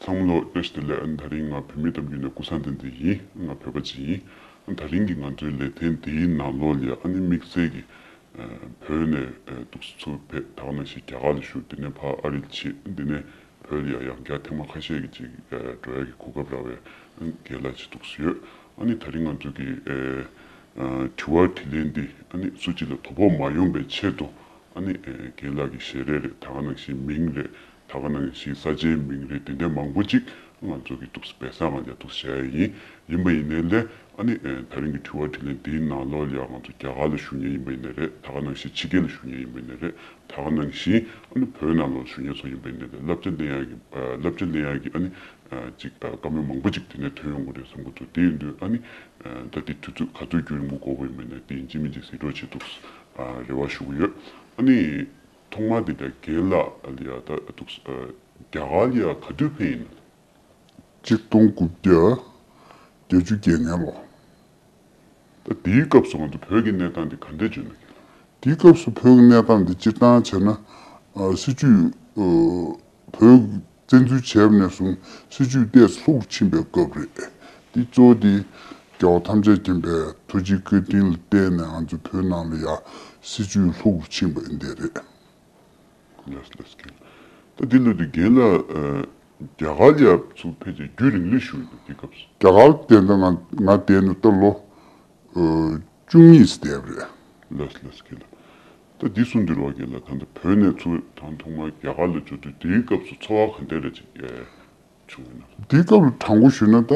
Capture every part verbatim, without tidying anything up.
ཚང་མ་ལོ་བཀྲ་ཤིས་བདེ་ལེགས། ཨ་ནི་དེ་རིང་ང་བོད་མིའི་གཏམ་རྒྱུད་ནས་ཀུན་བཟང་བསྟན་འཛིན་ཡིན། ང་བོད་པ་ཅིག་ཡིན། ཨ་ནི་དེ་རིང་གི་ང་ཚོའི་ལེ་ཚན་འདིའི་ནང་ལོགས་ལ་ཨ་ནི་དམིགས་བསལ་གྱི་ཨ་བོད་ནས་ཨ་འདུག་སེ་ཚུར་ཕེབས། ད་ག་ནང་བཞིན་རྒྱ་གར་ལ་བཞུགས། དེ་ནས་ཕར་ཨ་རི་ལ་ཕྱིན། དེ་ནས་བོད་ལ་ཡང་ཡང་བསྐྱར་ཐེངས་མ་ཁ་ཤས་ཀྱི་ཅིག་ཨ་འགྲོ་ཡ་གི་གོ་སྐབས་རག་པའི་རྒན་ལགས་ཅིག་འདུག་སེ་ཡོད། ཨ་ནི་དེ་རིང་ང་ཚོ་གི་ཨ་ཨ་དྲི་བ་དྲིས་ལན་འདི་ཨ་ནི་སུ་གཅིག་ལ་དོ་ཕོག་མ་ཡོང་པའི་ཆེད་དུ། ཨ་ནི་ཨེ་རྒན་ལགས་ཀྱི་ཞལ་རས་རེད། ད་ག་ནང་བཞིན་མིང་རེད། ད་ག་ནང་བཞིན་ས་ཆའི་མིང་རེད། དེ་འདྲ་མང་པོ་ཅིག་ང་ཚོ་གི་འདུག་སེ་བེ་ས་ང་ལ་འདུག་སེ་བྱ་ཡ་ཡིན། ཡིན་པ་ཡིན་ནའི་ལས་ཨ་ནི་ཨེ་དེ་རིང་གི་དྲི་བ་དྲིས་ལན་འདིའི་ནང་ལོགས་ལ་ཡང་ང་ཚོ་རྒྱ་གར་ལ་བཞུགས་མཁན་ཡིན་པ་ཡིན་ནའི་རེད། ད་ག་ནང་བཞིན་ཕྱི་རྒྱལ་ལ་བཞུགས་མཁན་ཡིན་པ་ཡིན་ནའི་རེད། ད་ག་ནང་བཞིན་ཨ་ནི་བོད་ནང་ལོགས་བཞུགས་མཁན་ཚོ་ཡིན་པ་ཡིན་ནའི་རེད། བསླབ་བྱ་ལེན་ཡ་གི་ཨ་བསླབ་བྱ་ལེན་ཡ་གི་ཨ་ནི་ཨ་ཅིག་ཨ་བཀའ་མོལ་མང་པོ་ཅིག་དེ་ནས་ཐོན་ཡོང་གི་རེད་བསམ་གྱི་འདུག་དེ་ཡིན་དུས་ཨ་ནི་ཨ་ད་དེ་དུས་ཚོད་ག་ཚོད་རྒྱུན་རིང་པོ་འགོར་བ་ཡིན་པ་ཡིན་ནའི་དེ་ཡིན་གཅིག་མིན་གཅིག་གཟིགས་རོགས་བྱེད་འདུག་ཨ་རེ་བ་ཞུ་གི་ཡོད། ཨ་ནི་ཐོག་མར་དེ་ད་རྒན་ལགས་ལ་ཡ་ད་འདུག་ཨ་རྒྱ་གར་ལ་ཡ་ག་དུས་ཕེབས་ཡིན་ན། ཆིག་སྟོང་དགུ་བརྒྱ་བརྒྱད་ཅུ་གྱ་ལྔ་ལོ། ད་དེའི་སྐབས་སུ་ང་ཚོ་བོད་ཀྱི་གནས་སྟངས་དེ་ག་འདྲས་བྱུང་ན། དེའི་སྐབས་སུ་བོད་ཀྱི་གནས་སྟངས་དེ་སྤྱིར་བཏང་བྱས་ན་ཨ་སྲིད་ཇུས་ཨ་བོད་བཙན་འཛུལ་བྱས་པ་ནས་བཟུང་སྲིད་ཇུས་ཏོག་ཙམ་ལྷུག་ཕྱིན་པའི་སྐབས་རེད། དེ་གཙོ་བོ་དེ་རྒྱལ་བ་ཐམས་ཅད་མཁྱེན་པའི་ཐུགས་རྗེ་བཀའ་དྲིན་ལ་བརྟེན་ནས་ང་ཚོ་བོད་ནང་ལ་ཡ་སྲིད་ཇུས་ལྷུག་ཕྱིན་པ་འདི་རེད། ལགས་ལགས་ཀྱི། ད་འདི་ལོ་དུས་རྒན་ལགས་ཨ་རྒྱ་གར་ལ་ཡ་ཚུར་ཕེབས་བྱས་རྒྱུན་རིང་ལོས་བཞུགས་ཡོད་དུས་སྐབས་སུ། རྒྱ་གར་དེ་འདྲ་ང་ང་བསྡད་ནས་ད་ལོ་ཨ་བཅུ་གཉིས་བསྡད་པ་རེད། ལགས་ལགས་ཀྱི་ལགས། ད་འདི་གསུང་དུས་རོགས་རྒན་ལགས་ད་ལྟ་བོད་ནས་ཚུར་དང་ཐོག་མར་རྒྱ་གར་ལ་འབྱོར་དུས་དེའི་སྐབས་སུ་ཚོར་བ་ག་འདྲ་རེ་ཅིག་ཨེ་བྱུང་ཡོད་ན། དེའི་སྐབས་ལ་དྲང་པོ་ཞུས་ན་ད་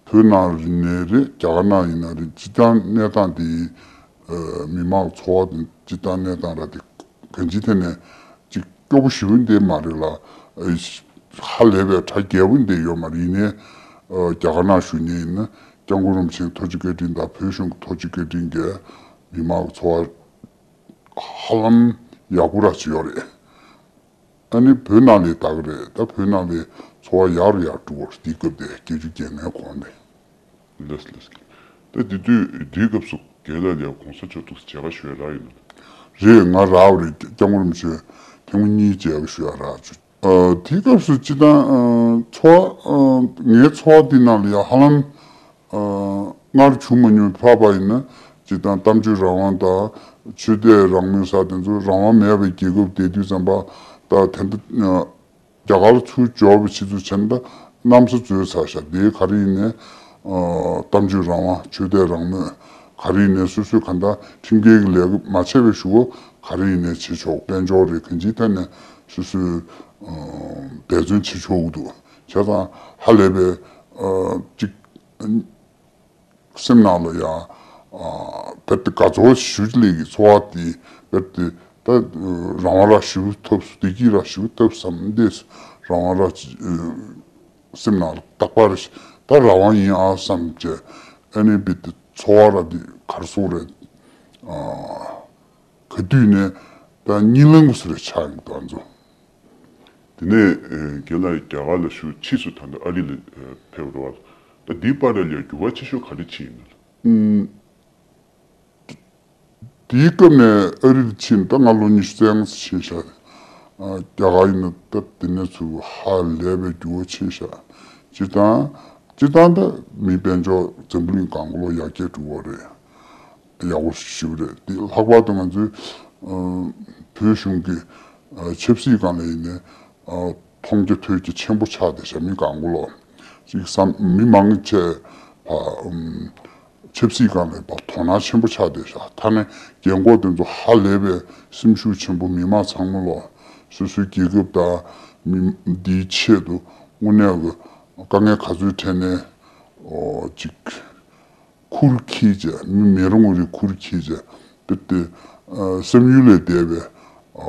བོད་ནང་ཡིན་ནའི་རེད། རྒྱ་གར་ནང་ཡིན་ན་རེད། སྤྱིར་བཏང་གནས་སྟངས་དེ་ཨ་མི་མང་ཚོར་བ་དང་སྤྱིར་བཏང་གནས་སྟངས་ར་དེ་གང་ཅིའི་ཐད་ནས་ཅིག་སྐྱོ་པོ་ཞེ་པོ་འདི་མ་རེད་ལ། ཨ་ཧ་ལས་པའི་གྲ་རྒྱས་པོ་འདི་ཡོད་མ་རེད། ཡིན་ནའི་ཨ་རྒྱ་གར་ནང་བཞུགས་མཁན་ཡིན་ན་སྐྱབས་མགོན་རིན་པོ་ཆེའི་ཐུགས་རྗེ་བཀའ་དྲིན་དང་བོད་གཞུང་གི་ཐུགས་རྗེ་བཀའ་དྲིན་གྱིས་མི་མང་གི་ཚོར་བ་ཧ་ལམ་ཡག་པོ་ར་ཅིག་ཡོད་རེད། ཨ་ནི་བོད་ནང་ལ་ད་ག་རེད། ད་བོད་ནང་ལ་ཚོར་བ་ཡག་རུ་ཡག་འགྲོ་བར་དེའི་སྐབས་དེ་བརྒྱད་ཅུ་གྱ་ལྔའི་གོང་ནས། ལགས་ལགས། ད་དེ་དུས་དེའི་སྐབས་སུ་རྒན་ལགས་ལ་གོང་ས་མཆོག་ཐུགས་སུ་མཇལ་ཁ་ཞུ་ཡ་རག་ཡོད་ན། རེད། ང་རག་པ་རེད། སྐྱབས་མགོན་རིན་པོ་ཆེ་ཐེངས་མ་གཉིས་མཇལ་ཁ་ཞུ་ཡ་རག་བྱུང་། ཨ་དེའི་སྐབས་སུ་སྤྱིར་བཏང་ཨ་ཚོར་བ་ཨ་ངའི་ཚོར་བ་དེ་ནང་ལ་ཡ་ཧ་ལམ་ཨ་སྔར་བྱུང་མ་མྱོང་བ་ཕབ་པ་ཡིན་ན་སྤྱིར་བཏང་གཏམ་བརྗོད་རང་དབང་དང་ཆོས་དད་རང་མོས་ས་དེ་ཚོ་རང་དབང་མེད་པའི་རྒྱལ་ཁབ་བསྡད་དུས་ཙམ་པ་ད་དེ་འདྲ་ཨ་རྒྱ་གར་ཚུར་འབྱོར་བའི་ཕྱི་ཚུལ་བྱས་ན་ད་གནམ་ས་འཛོལ་ཚར་ཤག་དེ་ག་རེ་ཡིན་ནའི་ཨ་གཏམ་བརྗོད་རང་དབང་ཆོས་དད་རང་མོས་ག་རེ་ཡིན་ནའི་སོ་སོའི་གང་ལྟར་ཁྲིམས་འགལ་གྱི་ལས་ཀ་མ་བྱས་པའི་གཞུག་གུ་ག་རེ་ཡིན་ནའི་བྱེད་ཆོག་དཔལ་འབྱོར་རེད། གང་ཅིའི་ཐད་ནས་སོ་སོའི་ཨ་འབད་བརྩོན་བྱེད་ཆོག་གི་འདུག་བྱས་ཙང་ཧ་ལས་པའི་ཨ་ཅིག་སེམས་ནང་ལ་ཡང་ཨ་དཔེ་དེ་དགའ་ཚོར་ཞུ་ལས་ཀྱི་ཚོར་བ་དེ་དཔེ་དེ་ད་རང་དབང་རག་ཞེ་པོ་ཐོབ་སོང་། བདེ་སྐྱིད་རག་ཞེ་པོ་ཐོབ་བསམ་འདི་རང་དབང་རག་ཅིག་སེམས་ནང་ལ་རྟག་པར་ད་རང་དབང་ཡིན་ཨ་བསམ་བྱས། ཨ་ནི་དཔེ་དེ་ཚོར་བ་ར་དེ་ག་རེ་ཟེར་དགོས་རེད། ཨ་ག་དུས་ནས་ད་གཉིད་ལམ་གྱི་བཟོ་འདྲ་ཆགས་ཡོང་གི་འདུག་ང་ཚོ། དེ་ནས་ཨེ་རྒན་ལགས་རྒྱ་གར་ལ་བཞུགས་ཕྱིས་སུ་ད་ལྟ་ཨ་རི་ལ་ཨེ་ཕེབས་རེད་བ། ད་འདིའི་བར་ལ་ཡང་འགྱུར་བ་ཆེ་ཤོས་ག་རེ་ཕྱིན་ཡིན་ན། ཨུམ། དེའི་སྐབས་ནས་ཨ་རི་ལ་ཕྱིན་ད་ང་ལོ་ཉི་ཤུ་རྩ་ལྔ་ཙམ་ཕྱིན་ཤག་ཨ་རྒྱ་གར་ཡིན་ན་ད་དེ་ནས་ཚུར་ཧ་ལས་པའི་འགྱུར་བ་ཕྱིན་ཤག་སྤྱིར་བཏང་སྤྱིར་བཏང་ད་མི་དཔལ་འབྱོར་འཛམ་བུ་གླིང་གང་ག་ལོག་ཡར་རྒྱས་འགྲོ་གི་རེད། ཡག་པོ་ཞེ་པོ་རེད། དེ་ལྷག་པར་དུ་ང་ཚོའི་ཨ་བོད་གཞུང་གི་ཨ་ཆབ་སྲིད་སྒང་ལ་ཡིན་ནའི་ཨ་མཐོང་རྒྱ་ཐོས་རྒྱ་ཆེན་པོ་ཆགས་བསྡད་ཤག་མི་གང་ག་ལོག་ཅིག་བསམ་མི་མང་ཆེ་བ་ཨམ་ཆབ་སྲིད་སྒང་ལ་ཕར་དོ་སྣང་ཆེན་པོ་ཆགས་བསྡད་ཤག་ད་ནི་རྒན་གོག་དེ་ཚོ་ཧ་ལས་པའི་སེམས་ཤུགས་ཆེན་པོ། མི་མང་ཚང་མ་ལོག་སོ་སོའི་རྒྱལ་ཁབ་དང་མི་འདིའི་ཆེད་དུ་དངོས་གནས་ཀྱི་དཀའ་ངལ་ག་ཚོད་འཕྲད་ནའི་ཨོ་ཅིག་ཁུར་འཁྱེར་བྱས། མི་མེད་རུང་རེ་ཁུར་འཁྱེར་བྱས། དཔེ་དེ་ཨ་བསམ་ཡུལ་ལས་འདས་པའི་ཨ་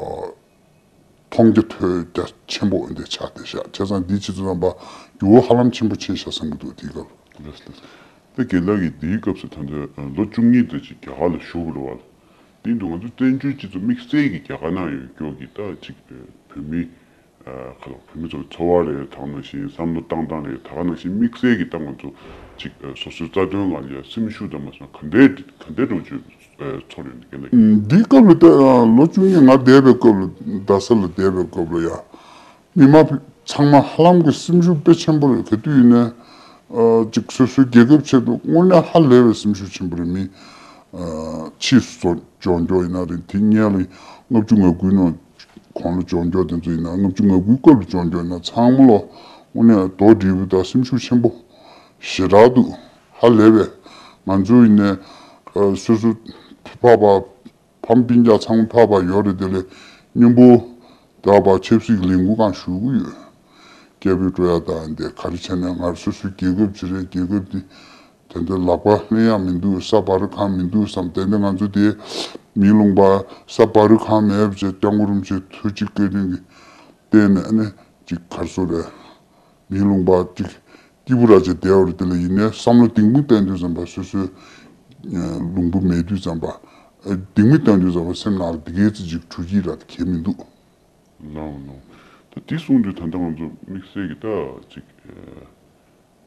མཐོང་རྒྱ་ཐོས་རྒྱ་ཆེན་པོ་འདི་ཆགས་བསྡད་ཤག་བྱས་ཙང་འདི་ཕྱི་ཚུལ་རྣམ་པ་འགྱུར་བ་ཧ་ལམ་ཆེན་པོ་ཕྱིན་ཤག་བསམ་གྱི་འདུག་དེའི་སྐབས། ལགས་ལགས། ད་རྒན་ལགས་ཀྱིས་འདིའི་སྐབས་སུ་ད་ལྟ་ལོ་བཅུ་གཉིས་ཙམ་ཅིག་རྒྱ་གར་ལ་བཞུགས་པ་རེད་བ། དེ་འདུག་ང་ཚོ་བཙན་བྱོལ་སྤྱི་ཚོགས་དམིགས་བསལ་གྱི་རྒྱ་གར་ནང་ཡོད་སྐྱོ་གི་ད་ཅིག་བོད་མི་ཨ་ཁ་ལོ་བོད་མི་ཚོའི་འཚོ་བ་རེད། ད་ག་ནང་བཞིན་བསམ་བློ་བཏང་སྟངས་རེད། ད་ག་ནང་བཞིན་དམིགས་བསལ་གྱི་ད་ང་ཚོ་ཅིག་ཨ་སོ་སོའི་རྩ་དོན་ལ་ཡ་སེམས་ཤུགས་དང་མ་སོང་ག་འདྲའི་ག་འདྲའི་འགྲོ་བཅུག་ཨ་ཚོར་ཡོད་འདུག་རྒན་ལགས་ཀྱིས། འདིའི་སྐབས་ལ་ད་ལོ་བཅུ་གཉིས་ང་བསྡད་པའི་སྐབས་ལ་རྡ་ས་ལ་བསྡད་པའི་སྐབས་ལ་ཡ་མི་མང་ ཚང་མ་ཧ་ལམ་གྱི་སེམས་ཤུགས་དཔེ་ཆེན་པོ་རེད། ག་དུས་ཡིན་ནའི་ཨ་ཅིག་སོ་སོའི་རྒྱལ་ཁབ་ཆེད་དུ་དངོས་གནས་ཧ་ལས་པའི་སེམས་ཤུགས་ཆེན་པོ་རེད། མི་ཨ་ཕྱིས་སུ་སྦྱོང་རྒྱུ་ཡིན་ན་རེད། དེ་སྔོན་ལ་ལྔ་བཅུ་ང་དགུའི་ནང་གོང་ལ་སྦྱོང་རྒྱུ་དེ་ཚོ་ཡིན་ན། ལྔ་བཅུ་ང་དགུའི་སྐབས་ལ་སྦྱོང་རྒྱུ་ཡིན་ན། ཚང་མ་ལ་དངོས་གནས་རྡོག་སྒྲིལ་བོ་དང་སེམས་ཤུགས་ཆེན་པོ་ཞེ་དྲག་འདུག་ཧ་ལས་པའི། ང་ཚོ་ཡིན་ནའི་ཨ་སོ་སོ་ཕ་པ་ཕམ་སྤུན་ཀྱག་ཚང་མ་ཕ་པ་ཡོད་རེད། དེ་ལས་མཉམ་པོ་ད་བར་ཆབ་སྲིད་ཀྱི་ལས་འགུལ་སྒང་ཞུགས་ཀྱི་ཡོད། སྐད་འབོད་སྤྲོད་ཡ་དང་དེ་ག་རེ་བྱས་ནས་ང་རང་སོ་སོའི་རྒྱལ་ཁབ་ཅིག་རེད། རྒྱལ་ཁབ་འདི་དེ་འདྲ་ལག་པ་ལེན་ཡ་མི་འདུག་ས་བར་ཁང་མི་འདུག་བསམ། དེ་འདྲ་ང་ཚོ་དེ་མིའི་ལུང་པ་ས་བར་ཁང་མེད་པ་བྱས། སྐྱབས་མགོན་རིན་པོ་ཆེ་ཐུགས་རྗེ་བཀའ་དྲིན་གྱིས་བརྟེན་ནས་ཨ་ནི་ཅིག་ག་རེ་ཟེར་དགོས་རེད། མིའི་ལུང་པ་ཅིག་སྐྱིད་པོ་ར་ཅིག་བསྡད་པ་རེད། དེ་ལ་ཡིན་ནའི་བསམ་བློ་གདེང་མོ་བཏོན་དུས་ཙམ་པ། སོ་སོའི་ཨ་ལུང་པ་མེད་དུས་ཙམ་པ། ཨ་གདེང་མོ་བཏོན་དུས་ཙམ་པ་སེམས་ནང་ལ་འདི་གའི་ཙི་ཅིག་འཁྲུལ་གྱི་ར་གལ་མི་འདུག་ལའོ་ལའོ། ད་དེ་གསུངས་དུས་ད་ལྟ་ང་ཚོ་དམིགས་བསལ་གྱི་ད་ཅིག་ཨ་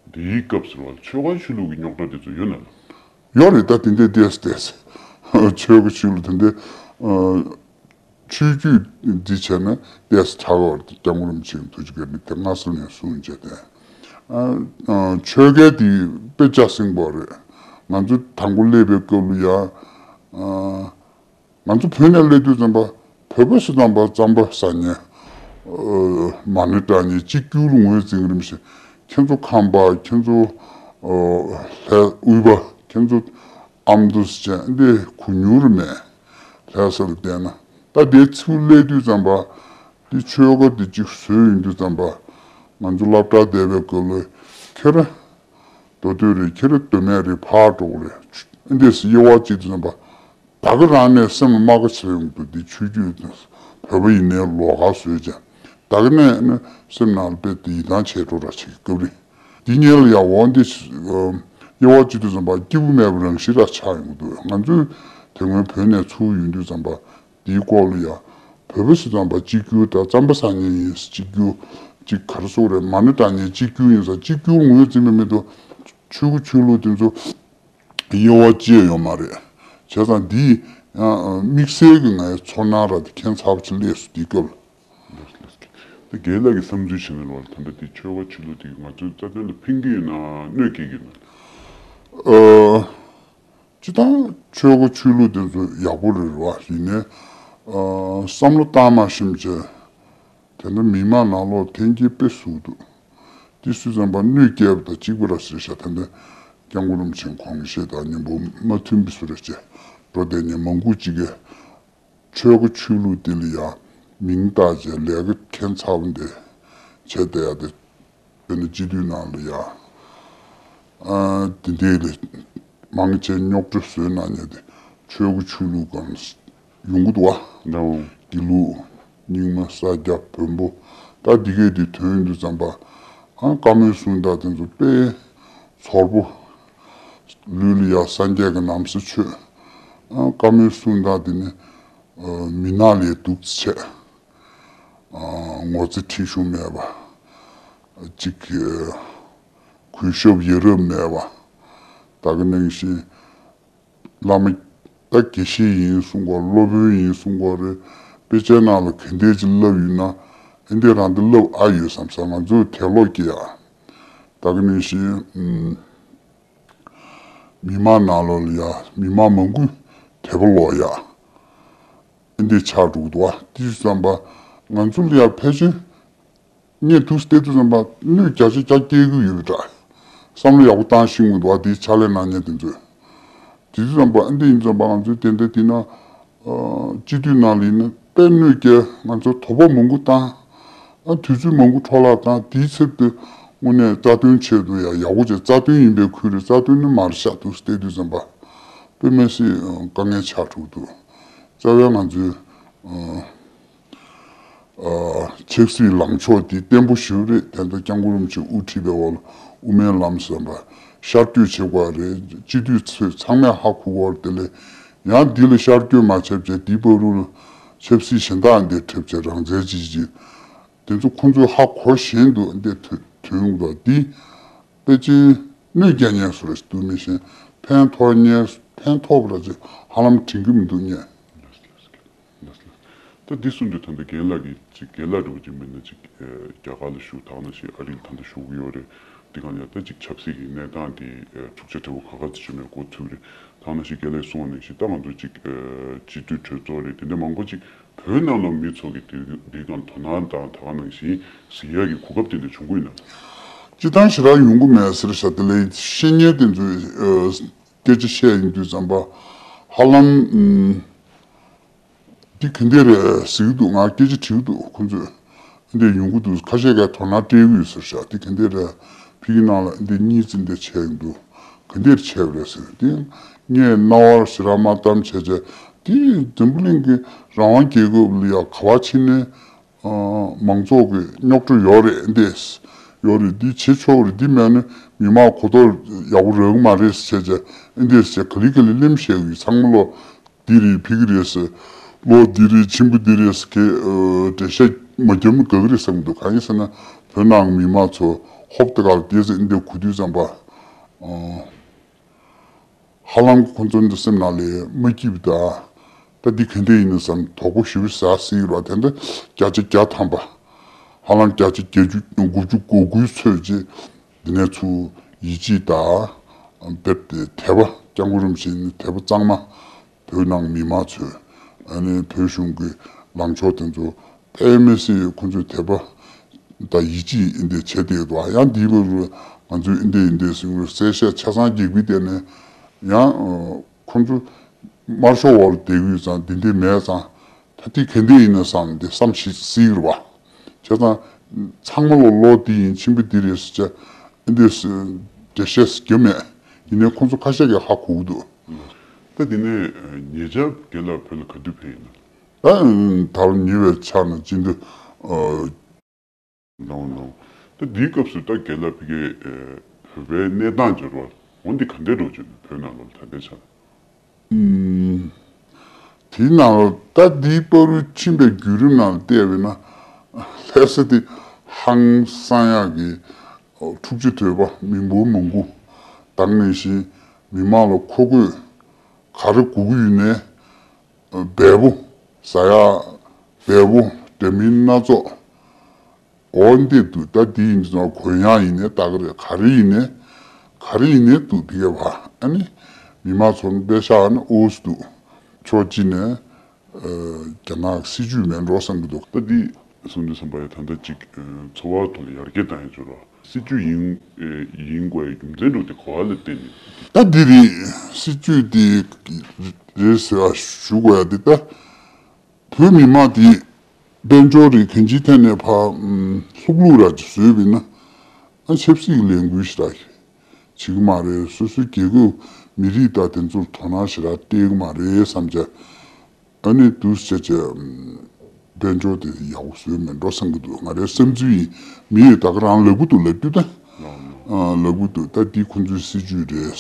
འདིའི་སྐབས་ཟེར་བ་ལ་ཆོལ་ཁ་ཆོས་ལུགས་ཀྱི་རྙོག་དྲ་དེ་ཚོ་ཡོད་ན་ལ། ཡོད་རེད། ད་དེ་འདྲའི་ཏོག་ཙམ་ཏོག་ཙམ་ཆོལ་ཁ་ཆོས་ལུགས་དེ་འདྲའི་ཨ་ཆོས་བརྒྱུད་འདི་བྱས་ན་ཏོག་ཙམ་ཆགས་ཡོད་རེད། སྐྱབས་མགོན་རིན་པོ་ཆེ་གི་ཐུགས་རྗེ་བཀའ་དྲིན་དེ་སྔ་ས་ནས་གསུངས་བྱས་ཏེ། ཨ་ཨ་ཆོལ་ཁའི་དེ་དཔེ་ཆ་ཟིན་པ་རེད། ང་ཚོ་དང་པོ་སླེབས་པའི་སྐབས་ལ་ཡ་ཨ་ང་ཚོ་བོད་ནས་སླེབས་དུས་ཙམ་པ་བོད་པ་ཟེར་ཙམ་པ་རྩམ་པ་ཟ་མཁན། ཨ་མ་ཎི་བགྲང་མཁན། གཅིག་གྱུར་ངོས་འཛིན་རིམ་བཞིན། ཁྱེད་ཚོ་ཁམས་པ། ཁྱེད་ཚོ་ཨ་ལྷ་དབུས་པ། ཁྱེད་ཚོ་ཨ་མདོ་ཟེར་མཁན་འདི་གུ་ཉུང་རུ་མེད། ལྷ་ས་ལ་བལྟས་ན། ད་དེ་ཚུར་སླེབས་དུས་ཙམ་པ་འདི་ཆོལ་ཁ་འདི་གཅིག་བཟོས་ཡོང་དུས་ཙམ་པ། ང་ཚོ་སློབ་གྲྭ་བསྡད་པའི་སྐབས་ལ་ཁྱེད་རང་མདོ་སྟོད་རེད། ཁྱེད་རང་མདོ་སྨད་རེད། ཕར་འགྲོ་དགོས་རེད། འདི་འདྲ་དབྱེ་བ་ཕྱེ་དུས་ཙམ་པ། ད་ག་རང་ནས་སེམས་ལ་རྨ་ཁ་བྱེད་ཡོང་དུས། འདི་ཆོས་བརྒྱུད་བོད་པ་ཡིན་ནའི་ལོགས་ཀ་བཟོས་ཀྱང་། ད་ག་ནས་ནི་སེམས་ནང་ལ་དཔེ་དེ་ཡིད་ཐང་ཆད་འགྲོ་ར་བྱེད་ཀྱི་སྐབས་རེད། འདི་སྔོན་ལ་ཡ་འོ་འདི་ཨ་དབྱེ་བ་ཕྱེ་དུས་ཙམ་པ་སྐྱིད་པོ་མེད་པ་རང་བཞིན་ར་ཆགས་ཡོང་གི་འདུག་ང་ཚོས་དེ་སྔོན་བོད་ནས་ཚུར་ཡོང་དུས་ཙམ་པ། འདིའི་སྐོར་ལ་ཡ་བོད་པ་ཟེར་ཙམ་པ་གཅིག་གྱུར། ད་རྩམ་པ་ཟ་མཁན་ཡིན་གཅིག་གྱུར། ཅིག་ག་རེ་ཟེར་དགོས་རེད། མ་ཎི་བགྲང་མཁན་གཅིག་གྱུར་ཡིན་ཙང་གཅིག་གྱུར་ངོས་འཛིན་པ་མི་འདུག་ཆོས་ཁ་ཆོས་ལུགས་དེ་ཚོ་དབྱེ་བ་ཕྱེ་ཡོད་མ་རེད། བྱས་ཙང་འདི་ཡང་དམིགས་བསལ་གྱི་ངའི་ཚོར་སྣང་ར་དེ་ཁྱད་མཚར་པོ་ཅིག་སླེབས་སོང་། དེའི་སྐབས་ལ། ད་རྒན་ལགས་ཀྱིས་བསམ་ཚུལ་བྱས་ན་ལ། ད་ལྟ་འདི་ཆོལ་ཁ་ཆོས་ལུགས་དེ་གིས་ང་ཚོའི་རྩ་དོན་ལ་ཕན་གྱི་ཡོད་ན་གནོད་སྐྱེལ་གྱི་ཡོད་ན། ཨ་སྤྱིར་བཏང་ཆོལ་ཁ་ཆོས་ལུགས་དེ་ཚོ་ཡག་པོ་རེད་བ། ཡིན་ནའི་ཨ་བསམ་བློ་བཏང་མ་ཤེས་བྱས། དེ་འདྲ་མི་མང་ནང་ལོགས་འཐེན་འཁྱེར་དཔེ་ཟུག་འདུག་དེ་སུས་ཙམ་པ་གནོད་སྐྱེལ་བ་དང་གཅིག་པ་ར་ཟེར་ཤག་ད་ལྟ་སྐྱབས་མགོན་རིན་པོ་ཆེའི་དགོངས་བཞེད་དང་མཉམ་པོ་མ་མཐུན་པའི་བཟོ་འདྲ་བྱས་འགྲོ་བསྡད་མཁན་མང་པོ་ཅིག་གིས་ཆོལ་ཁ་ཆོས་ལུགས་དེ་ལ་ཡ་མིང་བཏགས་བྱས་ལས་ཀ་ཁྱད་མཚར་པོ་འདི་བྱས་བསྡད་ཡ་དེ། དཔེར་ན་སྤྱི་འཐུས་ནང་ལ་ཡ་ཨ་དེ་འདྲའི་ལས་མང་ཆེ་རྙོག་དྲ་བཟོས་གནང་མཁན་དེ་ཆོལ་ཁ་ཆོས་ལུགས་སྒང་ཡོང་གི་འདུག་བ། ལའོ། དགེ་ལུགས། རྙིང་མ། ས་སྐྱ། བོན་པོ། ད་འདི་གས་དེ་ཐོན་ཡོང་དུས་ཙམ་པ། ཨ་བཀའ་མོལ་གསུང་སྟངས་དེ་ཚོ་དཔེ་ཚོར་པོ། ལུས་ལ་ཡ་སངས་རྒྱས་ཀྱི་ན་བཟའ་མཆོད། ཨ་བཀའ་མོལ་གསུང་སྟངས་དེ་ནི་ཨ་མི་ནག་ལས་སྡུག་ཙམ་བྱས། ཨ་ངོ་ཚ་ཁྲེལ་གཞུང་མེད་པ། གཅིག་གིས་གུས་ཞབས་ཡ་རབས་མེད་པ། ད་ག་ནང་བཞིན་བླ་མ་ད་དགེ་བཤེས་ཡིན་གསུང་གི་ཡོད། སློབ་དཔོན་ཡིན་གསུང་གི་ཡོད་རེད། དཔེ་ཆའི་ནང་ལ་ག་འདྲས་ཅིག་བསླབས་ཡོད་ན་ཨེ་འདྲས་རང་འདི་བསླབས་ཨ་ཡོད་བསམ་ས། ང་ཚོས་དད་ལོག་སྐྱེ་ཡ། ད་ག་ནང་བཞིན་ཨུམ། མི་མང་ནང་ལོགས་ལ་ཡ་མི་མང་མང་པོས་དད་པ་ལོག་ཡ། ཨེ་འདྲས་ཆགས་འགྲོ་གི་འདུག་བ། དེ་བསམ་པ་ང་ཚོ་ལ་ཡ་ཕལ་ཆེར་བརྙས་ཐུབ་སྟེ་དུས་བསམ་པ་གནོད་བརྒྱ་ཆ་བརྒྱ་སྐྱེལ་གི་ཡོད་པའི་འདྲ། བསམ་བློ་ཡག་པོ་བཏང་ཤེས་དགོས་འདུག་བ། དེའི་ཕྱག་ལས་གནང་མཁན་དེ་ཚོས། དེ་དུས་བསམ་པ་ཨེ་འདྲས་ཡིན་བསམ་པ། ང་ཚོའི་དེ་འདྲ་དེ་ན། ཨ་སྤྱི་འཐུས་ནང་ལ་ཡིན་ན་དཔེ་གནོད་སྐྱེལ། ང་ཚོ་དོགས་པ་མང་པོ་བཏང་། ཨ་དུས་ཚོད་མང་པོ་འཕྲོ་བརླག་བཏང་། དེའི་ཚབ་ཏུ་དངོས་གནས་རྩ་དོན་ཆེད་དུ་ཡ་ཡག་པོ་བྱས། རྩ་དོན་ཡིན་པའི་ཁུལ་རེད། རྩ་དོན་ནི་མ་རེད་ཤག་འདུག་བལྟས་དུས་ཙམ་པ། དཔེ་མི་སྲིད་དཀའ་ངལ་ཆགས་འགྲོ་གི་འདུག་རྩ་བའི་ང་ཚོའི་ཨ་ཨ་ཆབ་སྲིད་ལངས་ཕྱོགས་དེ་བརྟན་པོ་ཞེ་པོ་རེད། དེ་ཚོ་སྐྱབས་མགོན་རིན་པོ་ཆེས་དབུ་ཁྲིད་པའི་འོག་ལ་དབུ་མའི་ལམ་ཟེར་བ་ཤར་བསྐྱོད་བྱེད་དགོས་པ་རེད། སྤྱི་འཐུས་ཚོས་ཚང་མས་ཧ་གོ་དགོས་པ་རེད། དེ་ལས་ཡང་འདི་ལ་ཤར་བསྐྱོད་མ་བྱས་བྱས་འདིའི་བར་དུ་ལ་ཆབ་སྲིད་གཞན་དག་འདིར་འཁྲབ་བྱས་རང་བཙན་ཅིག་ཅིག་དེ་ཚོ་ཁོང་ཚོས་ཧ་གོ་བཞིན་དུ་འདི་ཐོན་ཐོན་འདུག་འདི་ཕལ་ཆེར་གནོད་སྐྱེལ་མཁན་བཟོ་འདྲ་ཞིག་འདུག་མི་ཤེས། ཕན་ཐོགས་མཁན། ཕན་ཐོགས་པ་འདྲ་ཅིག་ཧ་ལམ་དྲན་གྱི་མི་འདུག་ངས། ད་འདི་གསུངས་དུས་ད་ལྟ་རྒན་ལགས་ཀྱིས་ཅིག་རྒན་ལགས་འདྲ་བོ་ཅིག་མིན་ན་ཅིག་ཨ་རྒྱ་གར་ལ་བཞུགས། ད་ག་ནང་བཞིན་ཨ་རི་ལ་ད་ལྟ་བཞུགས་ཀྱི་ཡོད་རེད། འདི་ག་ལ་ཡ་ད་ཅིག་ཆབ་སྲིད་ཀྱི་གནས་སྟངས་འདི་ཨ་འཁྲུག་ཆ་དོད་པོ་ག་ག་ཅིག་བྱུང་ནས་འགོ་ཚུགས་རེད། ད་ག་ནང་བཞིན་རྒན་ལགས་གསུངས་པ་ནང་བཞིན་ད་ང་ཚོ་ཅིག་ཨ་སྤྱི་འཐུས་གྲོས་ཚོགས་རེད། དེ་འདྲ་མང་པོ་ཅིག་བོད་ནང་ལ་མི་ཚོ་གི་འདི་འདི་སྒང་དོ་སྣང་དང་ད་ག་ནང་བཞིན་གཟིགས་ཡག་གི་གོ་སྐབས་དེ་འདྲ་བྱུང་གི་ཡོད་ན། སྤྱིར་བཏང་ཞེ་དྲག་ཡོང་གི་མེད་ཟེར་བྱ། དེ་ལས་བཤད་མཁན་དེ་ཚོས་ཨ་སྐད་ཆ་བཤད་ཡིན་དུས་ཙམ་པ་ཧ་ལམ་ཨམ། འདི་ག་འདྲ་རེད་ཟེར་གྱི་འདུག་ང་སྐད་ཆ་དྲི་གི་འདུག་ཁོང་ཚོས་འདི་ཡོང་གི་འདུག་ཁ་ཤས་ཀྱིས་དོ་སྣང་སྤྲད་ཀྱི་ཡོད་ཟེར་བྱ། འདི་ག་འདྲ་རེད། ཕ་གི་ནང་ལ་འདི་གཉིས་ཙམ་འདི་བྱས་ཡོང་འདུག་ག་འདྲ་བྱས་པ་རེད་ཟེར། འདི་ངས་རྣ་བར་ཞེ་དྲག་མ་བཏང་བྱས་བྱས། འདི་འཛམ་བུ་གླིང་གི་རང་དབང་རྒྱལ་ཁབ་ལ་ཡ་ག་པར་ཕྱིན་ནས་ཨ་མང་ཚོགས་ཀྱི་རྙོག་དྲ་ཡོད་རེད། འདི་ཡོད་རེད། འདི་བྱེད་ཆོག་རེད། འདི་མེད་ན་མི་མང་གོ་རྟོགས་ཡག་པོ་རག་གི་མ་རེད་ཟེར་བྱས་བྱས། འདི་ཟེར་ག་ལེ་ག་ལེ་གླེམ་བཤད་ཀྱི་ཡོད། ཚང་མ་ལོ། འདི་རེད། ཕ་གི་རེད་ཟེར། ལོ་འདི་རེད། ཆེན་པོ་འདི་རེད་ཟེར་གི་ཨ་འགྲེལ་བཤད་མ་བརྒྱབ་ན་དགའ་གི་རེད་བསམ་གི་འདུག་གང་ཡིན་ཟེར་ན་བོད་ནང་གི་མི་མང་ཚོ་ཧོབ་ཏེ་ག་ལ་བལྟས་ཚེ་འདི་གོ་དུས་ཙམ་པ་ཨ་ཧ་ལམ་ཁོ་ཚོ་འདི་སེམས་ནང་ལ་མ་སྐྱིད་པ་དང་། ད་འདི་ག་འདྲ་ཡིན་ན་བསམ་དོགས་པ་ཞེ་པོ་ཟ་སྲིད་ར། དེ་འདྲ་བརྒྱ་ཆ་བརྒྱ་ཐམ་པ། ཧ་ལམ་བརྒྱ་ཆ་བརྒྱད་ཅུ་དགུ་བཅུ་གོ་དགུའི་ཚོད་ཅིག་འདི་ནས་ཚུར་ཡིད་ཆེས་དང་དཔེ་དེ་དད་པ། སྐྱབས་མགོན་རིན་པོ་ཆེ་ནི་དད་པ་གཙང་མ། བོད་ནང་མི་མང་ཚོས་ཨ་ནི་བོད་གཞུང་གི་ལངས་ཕྱོགས་དེ་ཚོ་དཔེ་མི་སྲིད་ཁོང་ཚོས་དད་པ་དང་ཡིད་ཆེས་ཨིན་དེ་བྱས་བསྡད་འདུག་ཡང་འདིའི་བར་དུ་ང་ཚོས་ཨིན་དེ་ཨིན་དེ་ཟེར་གསལ་བཤད་ཆ་ཚང་རྒྱག་པའི་སྟེང་ནས་ཡང་ཁོང་ཚོ་དམར་ཤོག་འོག་ལ་བསྡད་ཡོད་ཙང་འདི་འདྲ་མེད་ཙང་། ད་ལྟའི་ག་འདྲ་ཡིན་ན་བསམ་འདི་བསམ་ཤེས་སྲིད་རེད་བ། བྱས་ཙང་ཚང་མ་ལོ་ལོ་འདི་ཡིན། ཆེན་པོ་འདི་རེད་ཟེར་བྱས་འདི་འགྲེལ་བཤད་རྒྱབ་མེད། ཡིན་ནའི་ཁོང་ཚོ་ཁ་ཤས་ཀྱིས་ཧ་གོ་གི་འདུག་ད་འདི་ནས་ཉེ་ཆར་རྒན་ལགས་བོད་ལ་ག་དུས་ཕེབས་ཡིན་ན། ད་ད་ལོ་ཉེ་བའི་ཆར་ནས་སྤྱི་འདི་ནང་ནང་། ད་འདིའི་སྐབས་སུ་ད་རྒན་ལགས་ཕ་གིའི་བོད་པའི་གནས་སྟངས་སྦྱོར་བ་འོ་འདི་ག་འདྲ་འགྲོ་བྱུང་། བོད་ནང་ལོགས་ད་ལྟའི་ཆར། ཨུམ། དེའི་ནང་ལ་ད་འདིའི་བར་དུ་ཕྱིན་པའི་བརྒྱུད་རིམ་ནང་བལྟས་པས་ན། ལྷ་ས་དེ་ཧང་སང་ཡག་གི་འཁྲུག་ཆ་དོད་པ། མི་འབོར་མང་པོ་དང་ནང་བཞིན་མི་མང་ལ་མཁོ་དགོས་ག་རེ་དགོས་ཀྱི་ཡོད་ནའི་འབེལ་པོ་ཟ་ཡག་འབེལ་པོ་འདྲ་མིན་སྣ་ཚོགས། འོ་འདི་འདུག་ད་འདི་ཡིན་ཙང་གོན་ཡག་ཡིན་ནའི་ད་ག་རེ་ག་རེ་ཡིན་ནའི་ག་རེ་ཡིན་ནའི་འདུག་ཕ་གིར་བ། ཨ་ནི་མི་མང་ཚོ་དཔེ་བཞག་ན་འོས་འདུག་ཕྱོགས་གཅིག་ནས་རྒྱ་ནག་སྲིད་ཇུས་མེད་འགྲོ་བསམ་གྱི་འདུག་ད་འདི་གསུང་དུས་ཙམ་པ་ཡ་ད་ལྟ་ཅིག་འཚོ་བ་ཐོག་ལ་ཡར་རྒྱས་བཏང་ཡ་ཅིག་རོ། སྲིད་ཇུས་ཡིན་ཡིན་དགོས་ཡ་རྒྱུ་མཚན་འགྲོ་དེ་ག་བ་ལ་བརྟེན་ནས། ད་འདི་རེད། སྲིད་ཇུས་འདི་རེད་ཟེར་བ་ཞུ་དགོས་ཡ་འདི་ད། བོད་མི་མང་དེ་དཔལ་འབྱོར་རེད། གང་ཅིའི་ཐད་ནས་ཕར་ལྷུག་ལྷུག་ར་ཅིག་བཟོས་པ་ཡིན་ན། ཨ་ཆབ་སྲིད་ཀྱི་ལས་འགུལ་ཞིག་ར་བྱེད་ཀྱི་མ་རེད། སོ་སོའི་རྒྱལ་ཁབ་མི་རིགས་དང་དེ་ཚོར་དོ་སྣང་ཞེ་དྲག་སྤྲད་ཀྱི་མ་རེད་བསམ་བྱས། ཨ་ནི་འདུག་སེ་བྱས་བྱས་དཔལ་འབྱོར་དེ་ཡག་པོ་བཟོས་མེད་འགྲོ་བསམ་གྱི་འདུག་ང་རའི་བསམ་ཚུལ་ཡིན། མི་ཡིས་ད་ག་རང་ལབ་གི་འདུག་ལབ་རྒྱུ་ད། ཨ་ལབ་གི་འདུག་ད་འདི་ཁོང་ཚོའི་སྲིད་ཇུས་རེད།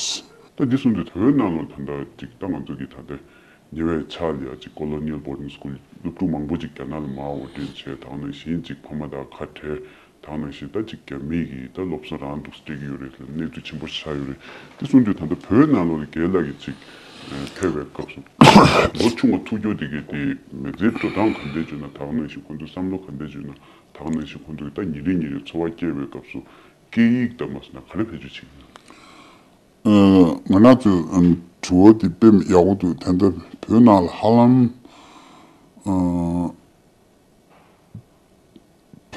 ད་འདི་གསུངས་དུས་བོད་ནང་ལ་ད་ལྟ་ཅིག་ད་ང་ཚོ་གི་ད་ལྟ། ཉེ་བའི་ཆར་ལ་ཡ་ཅིག་Colonial Boarding School སློབ་ཕྲུག་མང་པོ་ཅིག་རྒྱ་ནག་ལ་མར་འོར་འདྲེན་བྱས། ད་ག་ནང་བཞིན་ཅིག་ཕ་མ་དང་ཁ་བྲལ། ད་ག་ནང་བཞིན་ད་ཅིག་རྒྱ་མི་གིས་ད་སློབ་གསོ་རང་འདུག་སྤྲད་ཀྱི་ཡོད་རེད་ལ། གནས་ཚུལ་ཆེན་པོ་ཆགས་ཡོད་རེད། དེ་གསུངས་དུས་ད་ལྟ་བོད་ནང་ལོགས་ལ་རྒན་ལགས་ཀྱིས་ཅིག་ཕེབས་པའི་སྐབས་སུ་ལོ་ཆུང་བ་ཐུག་རྒྱུ་དེ་གའི་དེ་མི་ཚེའི་འགྲོ་སྟངས་ག་འདྲ་བྱུང་ན། ད་ག་ནང་བཞིན་ཁོང་ཚོའི་བསམ་བློ་ག་འདྲ་བྱུང་ན། ད་ག་ནང་བཞིན་ཁོང་ཚོས་ད་ཉིན་རེ་ཉིན་རེ་འཚོ་བ་སྐྱེལ་བའི་སྐབས་སུ་སྐད་ཡིག་དང་མ་སོང་ན་ག་རེ་བེད་སྤྱོད་བྱེད་ཀྱི་ཡོད། ཨ་ང་རང་ཚོའི་ཨ་དྲི་བ་དེ་དཔེ་ཡག་པོ་འདུག་ད་ལྟ་བོད་ནང་ལ་ཧ་ལམ་ཨ་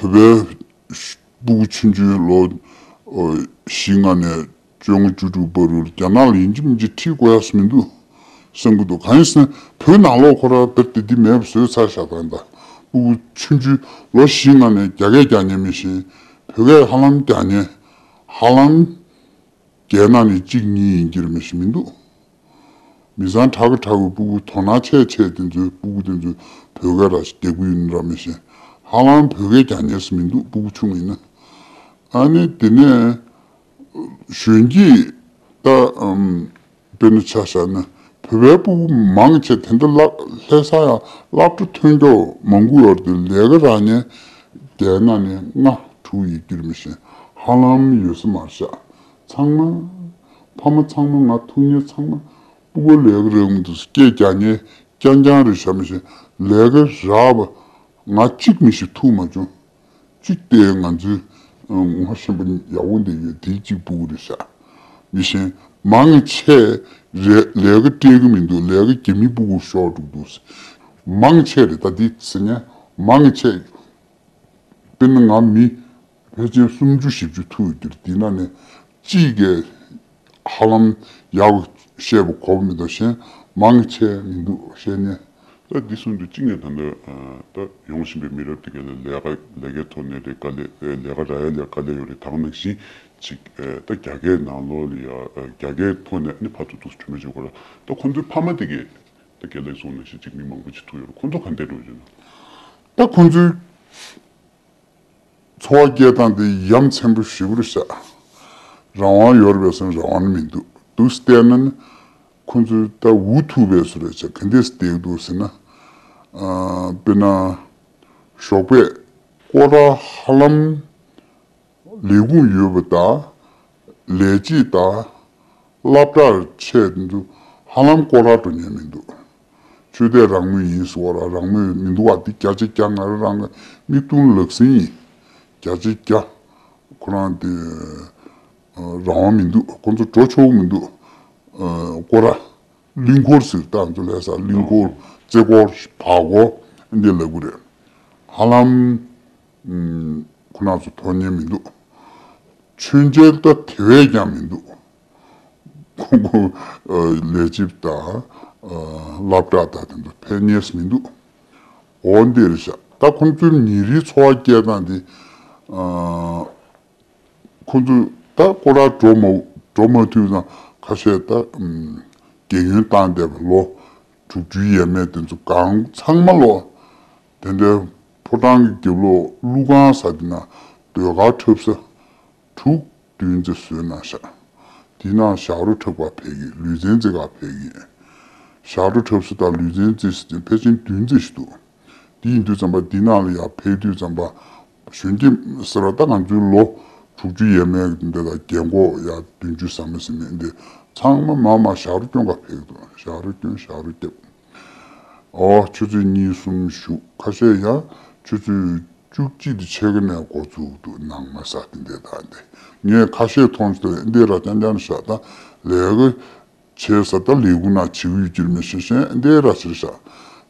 བོད་པའི་སྤུ་གུ་ཆུང་ཆུང་ལོ་ཨ་བཞི་ལྔ་ནས་བཅོ་ལྔ་བཅུ་དྲུག་བར་དུ་རྒྱ་ནག་ལ་ཡིན་གཅིག་མིན་གཅིག་ཁྲིད་དགོས་ཡ་མི་འདུག་བསམ་གྱི་འདུག་གང་ཡིན་ཟེར་ན་བོད་ནང་ལོགས་ཁོ་རང་དེ་དེ་འདི་མེད་པ་བཟོས་ཚར་བཞག་ད་ད་སྤུ་གུ་ཆུང་ཆུང་ལོ་བཞི་ལྔ་ནས་རྒྱ་སྐད་རྒྱག་མཁན་མི་ཤེས། བོད་སྐད་ཧ་ལམ་རྒྱག་མཁན་ཧ་ལམ། བརྒྱའི་ནང་ནས་གཅིག་གཉིས་ཡིན་གྱི་རེད། མི་ཤེས་མི་འདུག་མི་ཚང་ཁྲ་གི་ཁྲ་གི་སྤུ་གུ་དོ་སྣང་ཆེ་ཆེ་དེ་ཚོའི་སྤུ་གུ་དེ་ཚོས་བོད་སྐད་ར་ཞིག་རྒྱག་གི་ཡོད་ནི་ར་མི་ཤེས། ཧ་ལམ་བོད་སྐད་རྒྱག་མཁན་ཞིག་མི་འདུག་སྤུ་གུ་ཆུང་ཡིན་ན། ཨ་ནི་དེ་ནས་གཞོན་སྐྱེས་ད་ཨམ་དཔེར་ན་ཆ་བཞག་ན་བོད་པའི་སྤུ་གུ་མང་ཆེ་དེ་འདྲ་ལ་ལྷ་ས་ཡང་སློབ་གྲྭ་ཐོན་མཁན་མང་པོ་ཡོད་རེད། ལས་ཀ་རག་མཁན་བརྒྱའི་ནང་ནས་ལྔ་དྲུག་ཡིན་གྱི་རེད། མི་ཤེས་ཧ་ལམ་ཡོད་ས་མ་རེད་ཤག་ཚང་མ། ཕ་མ་ཚང་མ། ང་ཐུག་མཁན་ཚང་མ་སྤུ་གུ་ལས་ཀ་རག་མི་འདུག་སྐད་རྒྱག་མཁན་རྐྱང་རྐྱང་རེད་ཤག་མི་ཤེས། ལས་ཀ་རག་པ་ང་གཅིག་མི་ཤེས་ཐུག་མ་བྱུང་། གཅིག་དེ་ང་ཚོའི་ངོ་ཤེས་པ་ཡག་པོ་འདི་ཡོད་དེ་གཅིག་ཕྲུ་གུ་རེད་ཤག་མི་ཤེས། མང་ཆེ་རེད། ལས་ཀ་སྤྲད་གི་མི་འདུག་ལས་ཀ་རྒྱ་མི་ཕྲུ་གུ་ཤོར་འགྲོ་འདུག་མང་ཆེ་རེད། ད་འདི་ཟེར་ནས་མང་ཆེ། དཔེར་ན་ང་མི་ཕལ་ཆེར་སུམ་ཅུ་བཞི་བཅུ་ཐུག་ཡོད་ཀྱི་རེད། དེ་ནང་ནས་གཅིག་གིས་ཧ་ལམ་ཡག་པོ་བཤད་པ་གོ་བ་མི་འདུག་གཞན་མང་ཆེ་མི་འདུག་བཤད་ནས། ད་འདི་གསུང་དུས་གཅིག་ནས་ད་ལྟ་ད་ཡོང་བཞིན་པའི་མི་རབས་དེ་ག་ལ་ལས་ཀ་ལས་ཀའི་ཐོག་ནས་རེད། དཀའ་ལས་ལས་ཀ་རག་ཡ་ལས་དཀའ་ལས་ཡོད་རེད། ད་ག་ནང་བཞིན་ཅིག་ད་རྒྱ་སྐད་ནང་ལོགས་ལ་ཡ་རྒྱ་སྐད་ཐོག་ནས་ནི་ཕར་ཚུར་འདུག་གྲོས་མོལ་བྱེད་དགོས་ར། ད་ཁོང་ཚོའི་ཕ་མ་དེ་གས་ད་རྒན་ལགས་གསུང་ནང་བཞིན་ཅིག་མི་མང་པོ་ཅིག་ཐུག་ཡོད་ར། ཁོང་ཚོ་ག་འདྲས་འགྲོ་ཡོད་ན། ད་ཁོང་ཚོའི་འཚོ་བ་སྐྱེལ་སྟངས་དེ་ཡ་མཚན་པོ་ཞེ་པོ་རེད་ཤག་རང་དབང་ཡོད་རེད་པས་ཟེར་ན་རང་དབང་མི་འདུག་འདུག་སེ་བལྟས་ན་ནི་ཁོང་ཚོས་ད་འུ་ཐུག་པའི་བཟོ་འདྲ་ཅིག་ག་འདྲས་སེ་བསྡད་འདུག་ཟེར་ན། ཨ་དཔེར་ན་ཞོགས་པས་སྐོར་ར་ཧ་ལམ་ལས་ཁུངས་ཡོད་པ་དང་ལས་བྱེད་དང་སློབ་གྲྭར་ཆས་དེ་ཚོ་ཧ་ལམ་སྐོར་ར་འགྲོ་མཁན་མི་འདུག་ཆོས་དད་རང་མོས་ཡིན་ཟེར་བ་ར་རང་མོས་མི་འདུག་བ། འདི་བརྒྱ་ཆ་བརྒྱ་ང་རང་རང་གི་མིག་མཐོང་ལག་ཟིན་ཡིན། བརྒྱ་ཆ་བརྒྱ་ཁོ་རང་དེ་རང་དབང་མི་འདུག་ཁོ་ཚོ་འགྲོ་ཆོག་གི་མི་འདུག་སྐོར་ར་གླིང་སྐོར་ཟེར་ད་ང་ཚོ་ལས་ས་གླིང་སྐོར་རྩེ་སྐོར་བར་སྐོར་འདི་ལབ་གི་རེད། ཧ་ལམ་ཁོ་རང་ཚོ་ཐོན་མཁན་མི་འདུག་མཆོད་མཇལ་ད་དེ་བས་ཀྱང་མི་འདུག་ཁོང་ཁོ་ལས་བྱེད་དང་སློབ་གྲྭ་དང་དེ་ཚོ་ཕེབས་མཁན་མི་འདུག་འོ་འདི་རེད་ཤག་ད་ཁོང་ཚོའི་ཉིན་རེའི་འཚོ་བ་སྐྱེལ་སྟངས་འདི་ཁོང་ཚོ་ད་སྐོར་ར་འགྲོ་མ་འགྲོ་མ་ཐུབ་ཙང་ཁ་ཤས་ད་རྒན་ཡོལ་བཏང་བསྡད་པ་ལོ་དྲུག་ཅུའི་ཡས་མས་དེ་ཚོ་གང་ཚང་མ་ལོ། དེ་འདྲའི་ཕོ་བྲང་གི་རྒྱབ་ལོགས་ཀླུ་ཁང་ཟེར་དེ་ན་ཟློས་གར་འཁྲབ་ས་དྲུག་བདུན་ཙམ་བཟོས་གནང་ཤག་དེའི་ནང་ཞབས་བྲོ་འཁྲབ་ག་ཕེབས་ཀྱི། ལུས་རྩལ་རྩེད་ག་ཕེབས་ཀྱི། ཞབས་བྲོ་འཁྲབ་ས་དང་ལུས་རྩལ་རྩེད་ས་དེ་ཕལ་ཆེར་བདུན་ཙམ་ཞིག་འདུག་དེ་ཡིན་དུས་ཙམ་པ་དེ་ནང་ལ་ཡར་ཕེབས་དུས་ཙམ་པ་གཞོན་སྐྱེས་ཟེར་བ་ད་ང་ཚོའི་ལོ་དྲུག་ཅུ་ཡས་མས་འདི་དང་རྒན་གོག་ཡར་བདུན་ཅུ་ཟ་མ་ཟིན་མེད་འདི་ཚང་མ་མར་མར་ཞབས་བྲོ་སྐྱོན་ག་ཕེབས་འདུག་ཞབས་བྲོ་སྐྱོན་ཞབས་བྲོ་རྒྱབ། ཨོ་ཆུ་ཚོད་གཉིས་གསུམ་བཞུགས། ཁ་ཤས་ཡང་ཆུ་ཚོད་བཅུ་གཅིག་དང་ཕྱེད་ཀ་ནས་འགོ་བཙུགས་འདུག་ནང་མ་ཟ་དེ་འདྲ་དང་དེ་ངས་ཁ་ཤས་མཐོང་ཚོད་འདི་ར་རྐྱང་རྐྱང་ཤག་ད་ལས་ཀ་བྱས་ས་ད་ལས་ཁུངས་ནང་བྱེད་ཀྱི་ཡོད་ཀྱི་མི་ཤེས་གཞན་འདི་ར་ཕྱིར་ཤག་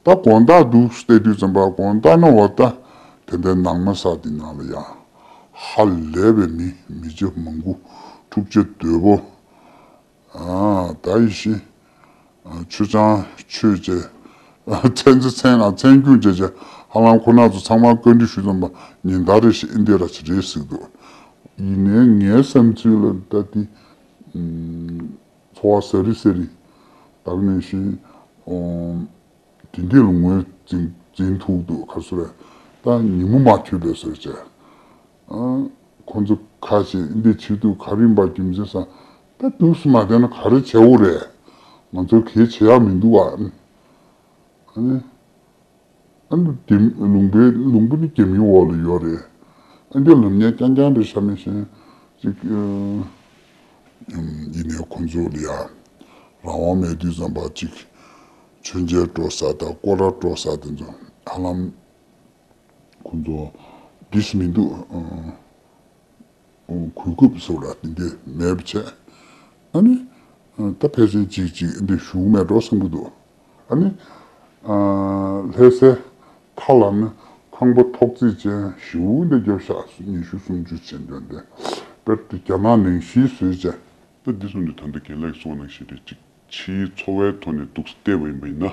ད་དགོང་དག་འདུག་བལྟས་དུས་ཙམ་པ་དགོང་དག་ན་འོ་ད་དེ་འདྲ་ནང་མ་ཟ་དེ་ནང་ལ་ཡང་ཧ་ལས་པའི་མི་མི་ཆེ་མང་པོ་འཁྲུག་ཆ་དོད་པོ། ཨ་ད་ཡིད་བཞིན། ཨ་ཆུ་ཆང་མཆོད་བྱས། ཨ་ཚན་རྩལ་ཚན་ང་ཚན་རྒྱུག་བྱས་བྱས་ཧ་ལམ་ཁོ་ན་ཚོ་ཚང་མ་བཀའ་འདྲི་ཞུས་ཙམ་པ་ཉིན་ལྟར་རེ་བཞིན་ཨིན་དེ་ར་ཆི་རེད་ཟེར་འདུག་ཡིན་ནའི་ངའི་བསམ་ཚུལ་ལ་ད་དེ་འཚོ་བ་ཟ་རི་ཟ་རི་ད་ག་ནང་བཞིན། དེ་འདྲས་ལ་ངོས་འཛིན་འཛིན་ཐུབ་འདུག་ག་སུ་རེད། ད་ཉིན་མོ་མ་འཁྱོལ་བའི་ཟེར་བྱས། ཨ་ཁོ་ཚོ་ཁ་ཤས་འདི་བྱེད་དུས་ག་རེ་ཡིན་པ་རྒྱུ་མཚན་ས་ད་འདུག་སེ་མ་བསྡད་ན་ག་རེ་བྱེད་འོ་རེད། ང་ཚོ་གལ་ཆེ་ཡག་མི་འདུག་ཨ། ཨ་ནི་ཨ་ནི་དེ་ལུང་པའི་ལུང་པ་ནི་རྒྱ་མིའི་འོག་ལ་ཡོད་རེད། ཨ་འདི་ལམ་ཉན་རྐྱང་རྐྱང་རེད་ཤག་མི་ཤེས་ཅིག་ཡིན་ནའི་ཁོ་ཚོ་ལ་ཡ་རང་དབང་མེད་དུས་ཙམ་པ་ཅིག་མཆོད་མཇལ་འགྲོ་ས་དང་སྐོར་ར་འགྲོ་ས་དེ་ཚོ་ཧ་ལམ། ཁོང་ཚོ་འདི་སུ་མི་འདུག་གོ་སྐབས་སུ་ལ་འདི་འདྲ་མེད་པ་བྱས། ཨ་ནི་ད་ཕལ་ཆེར་གཅིག་གཅིག་འདི་བཞུགས་མེད་འགྲོ་བསམ་གྱི་འདུག་ཨ་ནི་ལྷ་སའི་མཐའ་ལ་ནི་ཁང་པ་ཐོག་བརྩེགས་ཅན་ཞེ་པོ་འདི་རྒྱབ་ཤག་ཉི་ཤུ་སུམ་ཅུ་ཅན་འདོན་ཏེ་དཔེར་དུ་རྒྱ་ནག་ནང་བཞིན་བཟོས་བྱས། ད་འདི་གསུངས་དུས་ད་ལྟ་རྒན་ལགས་གསུངས་ནང་བཞིན་རེད། གཅིག་ཕྱིའི་འཚོ་བའི་ཐོག་ནས་འདུག་སེ་བལྟས་པ་ཡིན་པ་ཡིན་ན།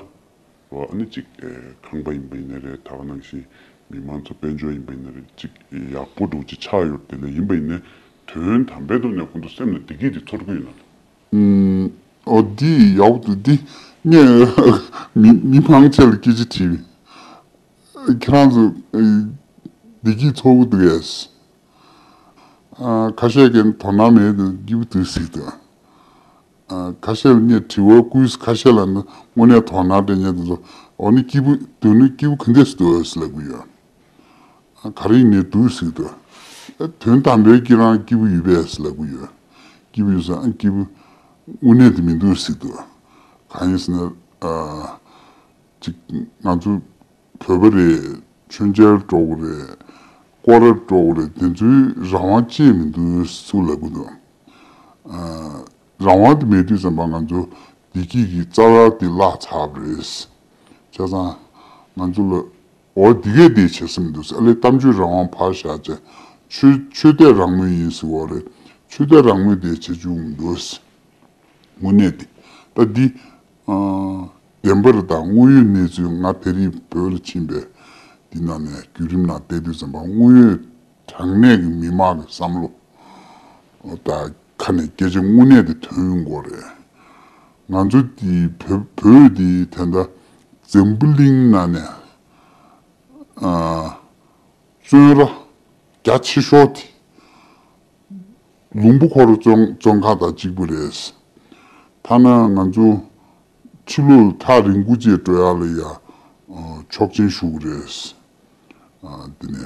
རོ་ཨ་ནི་གཅིག་ཨེ་ཁང་པ་ཡིན་པ་ཡིན་ན་རེད། ད་ག་ནང་བཞིན་མི་མང་ཚོ་དཔལ་འབྱོར་ཡིན་པ་ཡིན་ན་རེད། གཅིག་ཡག་པོ་འདྲ་བོ་ཅིག་ཆགས་ཡོད་དེ་ལས་ཡིན་པ་ཡིན་ནའི་དོན་དམ་པའི་ཐོག་ནས་ཁོང་ཚོ་སེམས་ལ་བདེ་སྐྱིད་དེ་ཚོར་གི་ཡོད་ན། ཨུམ། ཨོ་འདི་ཡག་པོ་འདུག་འདི་ངས་མི་མི་མང་ཆེ་ལ་སྐད་ཆ་དྲིས་པས། ཁྱེད་རང་ཚོ་ཨེ་བདེ་སྐྱིད་ཚོར་གི་འདུག་གས། ཨ་ཁ་ཤས་ཀྱིས་དོ་སྣང་མེད་དུ་སྐྱིད་པོ་འདུག་ཟེར་འདུག་ཨ་ཁ་ཤས་ལ་ངས་དྲི་བ་བསྐུར། ཁ་ཤས་ལ་ནི་དངོས་གནས་དོ་སྣང་སྤྲད་མཁན་དེ་ཚོ་འོ་ནི་སྐྱིད་པོ་འདུག་ནི་སྐྱིད་པོ་ག་འདྲས་སེ་འདུག་ཟེར་ལབ་གི་ཡོད། ཨ་ག་རེ་ཡིན་ནའི་འདུག་ཟེར་གི་འདུག་ཨ་དོན་དམ་པའི་ཁྱེད་རང་སྐྱིད་པོ་ཡོད་པས་ཟེར་ལབ་གི་ཡོད། སྐྱིད་པོ་ཡོད་ཟེར། ཨ་སྐྱིད་པོ་དངོས་གནས་དེ་མི་འདུག་ཟེར་གི་འདུག་གང་ཡིན་ཟེར་ན་ཨ་ཅིག་ང་ཚོ་ བོད་པ་རེད། ཆོས་རྒྱལ་འགྲོ་གི་རེད། སྐོར་ར་འགྲོ་གི་རེད། དེ་ཚོའི་རང་དབང་ཅི་མི་འདུག་ཟེར་ལབ་གི་འདུག་ཨ། རང་དབང་དེ་མེད་དུས་ཙམ་པ་ང་ཚོ་བདེ་སྐྱིད་ཀྱི་རྩ་བ་དེ་བརླག་ཚར་བ་རེད། བྱས་ཙང་ང་ཚོ་ལ་འོ་འདི་གས་དེ་བྱེད་ས་མི་འདུག་ཨ་ལས་གཏམ་བརྗོད་རང་དབང་ཕར་བཞག་བྱས། ཆོས་ཆོས་དད་རང་མོས་ཡིན་ཟེར་བ་རེད། ཆོས་དད་རང་མོས་དེ་བྱེད་བཅུག་མི་འདུག་དངོས་གནས་དེ། ད་འདི། ཨ། བདེན་པར་དང་དངོས་ཡོད་གནས་ཚུལ། ང་དེ་རིང་བོད་ལ་ཕྱིན་པའི་འདི་ནང་ནས་བརྒྱུད་རིམ་ནང་བལྟས་དུས་ཙམ་པ་དངོས་ཡོད་དྲང་གནས་ཀྱི་མི་མང་གི་བསམ་བློ་དང་ཁ་ནས་སྐད་ཆ་དངོས་གནས་དེ་ཐོན་ཡོང་གི་རེད། ང་ཚོ་འདི་བོད་བོད་འདི་ད་ལྟ་འཛམ་བུ་གླིང་ནང་ནས། ཨ། བཙོན་ར་རྒྱ་ཆེ་ཤོས་དེ། ལུང་པ་ཁོ་ར་བཙོན་བཙོན་ཁང་དང་གཅིག་པ་རེད། ཐ་ན་ང་ཚོ་ཕྱི་ལོགས་ཐག་རིང་པོ་ཅིག་འགྲོ་ཡག་ལ་ཡ། ཨ། ཆོག་མཆན་ཞུ་གི་རེད། ཨ། དེ་ནས་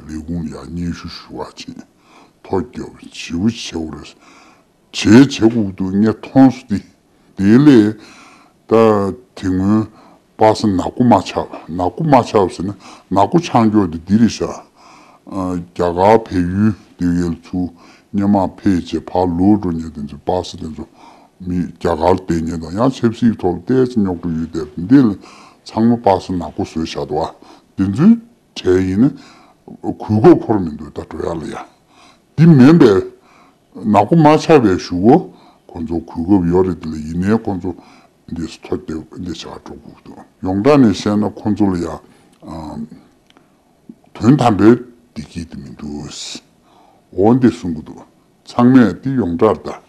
ལས་ཁུངས་ལ་ཡ་སྙན་ཞུ་ཞུ་བ་ཅིག་ཐོ་རྒྱབ་ཞེ་པོ་བྱེད་དགོས་རེད། བྱས་བྱེད་དགོས་འདུག་ངས་མཐོང་སོང་སྟེ། དེ་ལས་ད་དེ་སྔོན་པ་སེ་ནག་པོ་མ་ཆགས། ནག་པོ་མ་ཆགས་ཟེར་ན་ནག་པོ་ཆགས་མགྱོགས་དེ་འདི་རེད་ཤག་ཨ། རྒྱ་གར་བལ་ཡུལ་དེ་ཡལ་ཚུལ་སྔོན་མ་ཕེབས་བྱས་ཕར་ལོག་འགྲོ་མཁན་དེ་ཚོ་པ་སེ་དེ་ཚོ་མི་རྒྱ་གར་བསྡད་མཁན་དང་ཡང་ཆབ་སྲིད་ཐོག་ལ་ཏོག་ཙམ་རྙོག་དྲ་ཡོད་དེ་འདི་ལ་ཚང་མ་པ་སེ་ནག་པོ་བཟོས་བཞག་འདུག་ཨ། དེ་ཚོའི་གྲས་ཡིན་ན་གོ་སྐབས་ཁོ་རང་མི་འདུག་ད་འགྲོ་ཡག་ལ་ཡ། འདི་མིན་པའི་ནག་པོ་མ་ཆགས་པའི་གཞུག་གུ་ཁོ་ཚོ་གོ་སྐབས་ཡོད་རེད། དེ་ལ་ཡིན་ནའི་ཁོ་ཚོ་འདི་ཐོ་རྒྱབ་འདི་བྱ་འགྲོ་དགོས་འདུག་ཡོངས་གྲགས་ནས་བཤད་ན་ཁོ་ཚོ་ལ་ཡ། ཨ། དོན་དམ་པའི་བདེ་སྐྱིད་དེ་མི་འདུག་འོ་འདི་གསུང་གི་འདུག་ཚང་མས་འདི་ཡོངས་གྲགས་ད་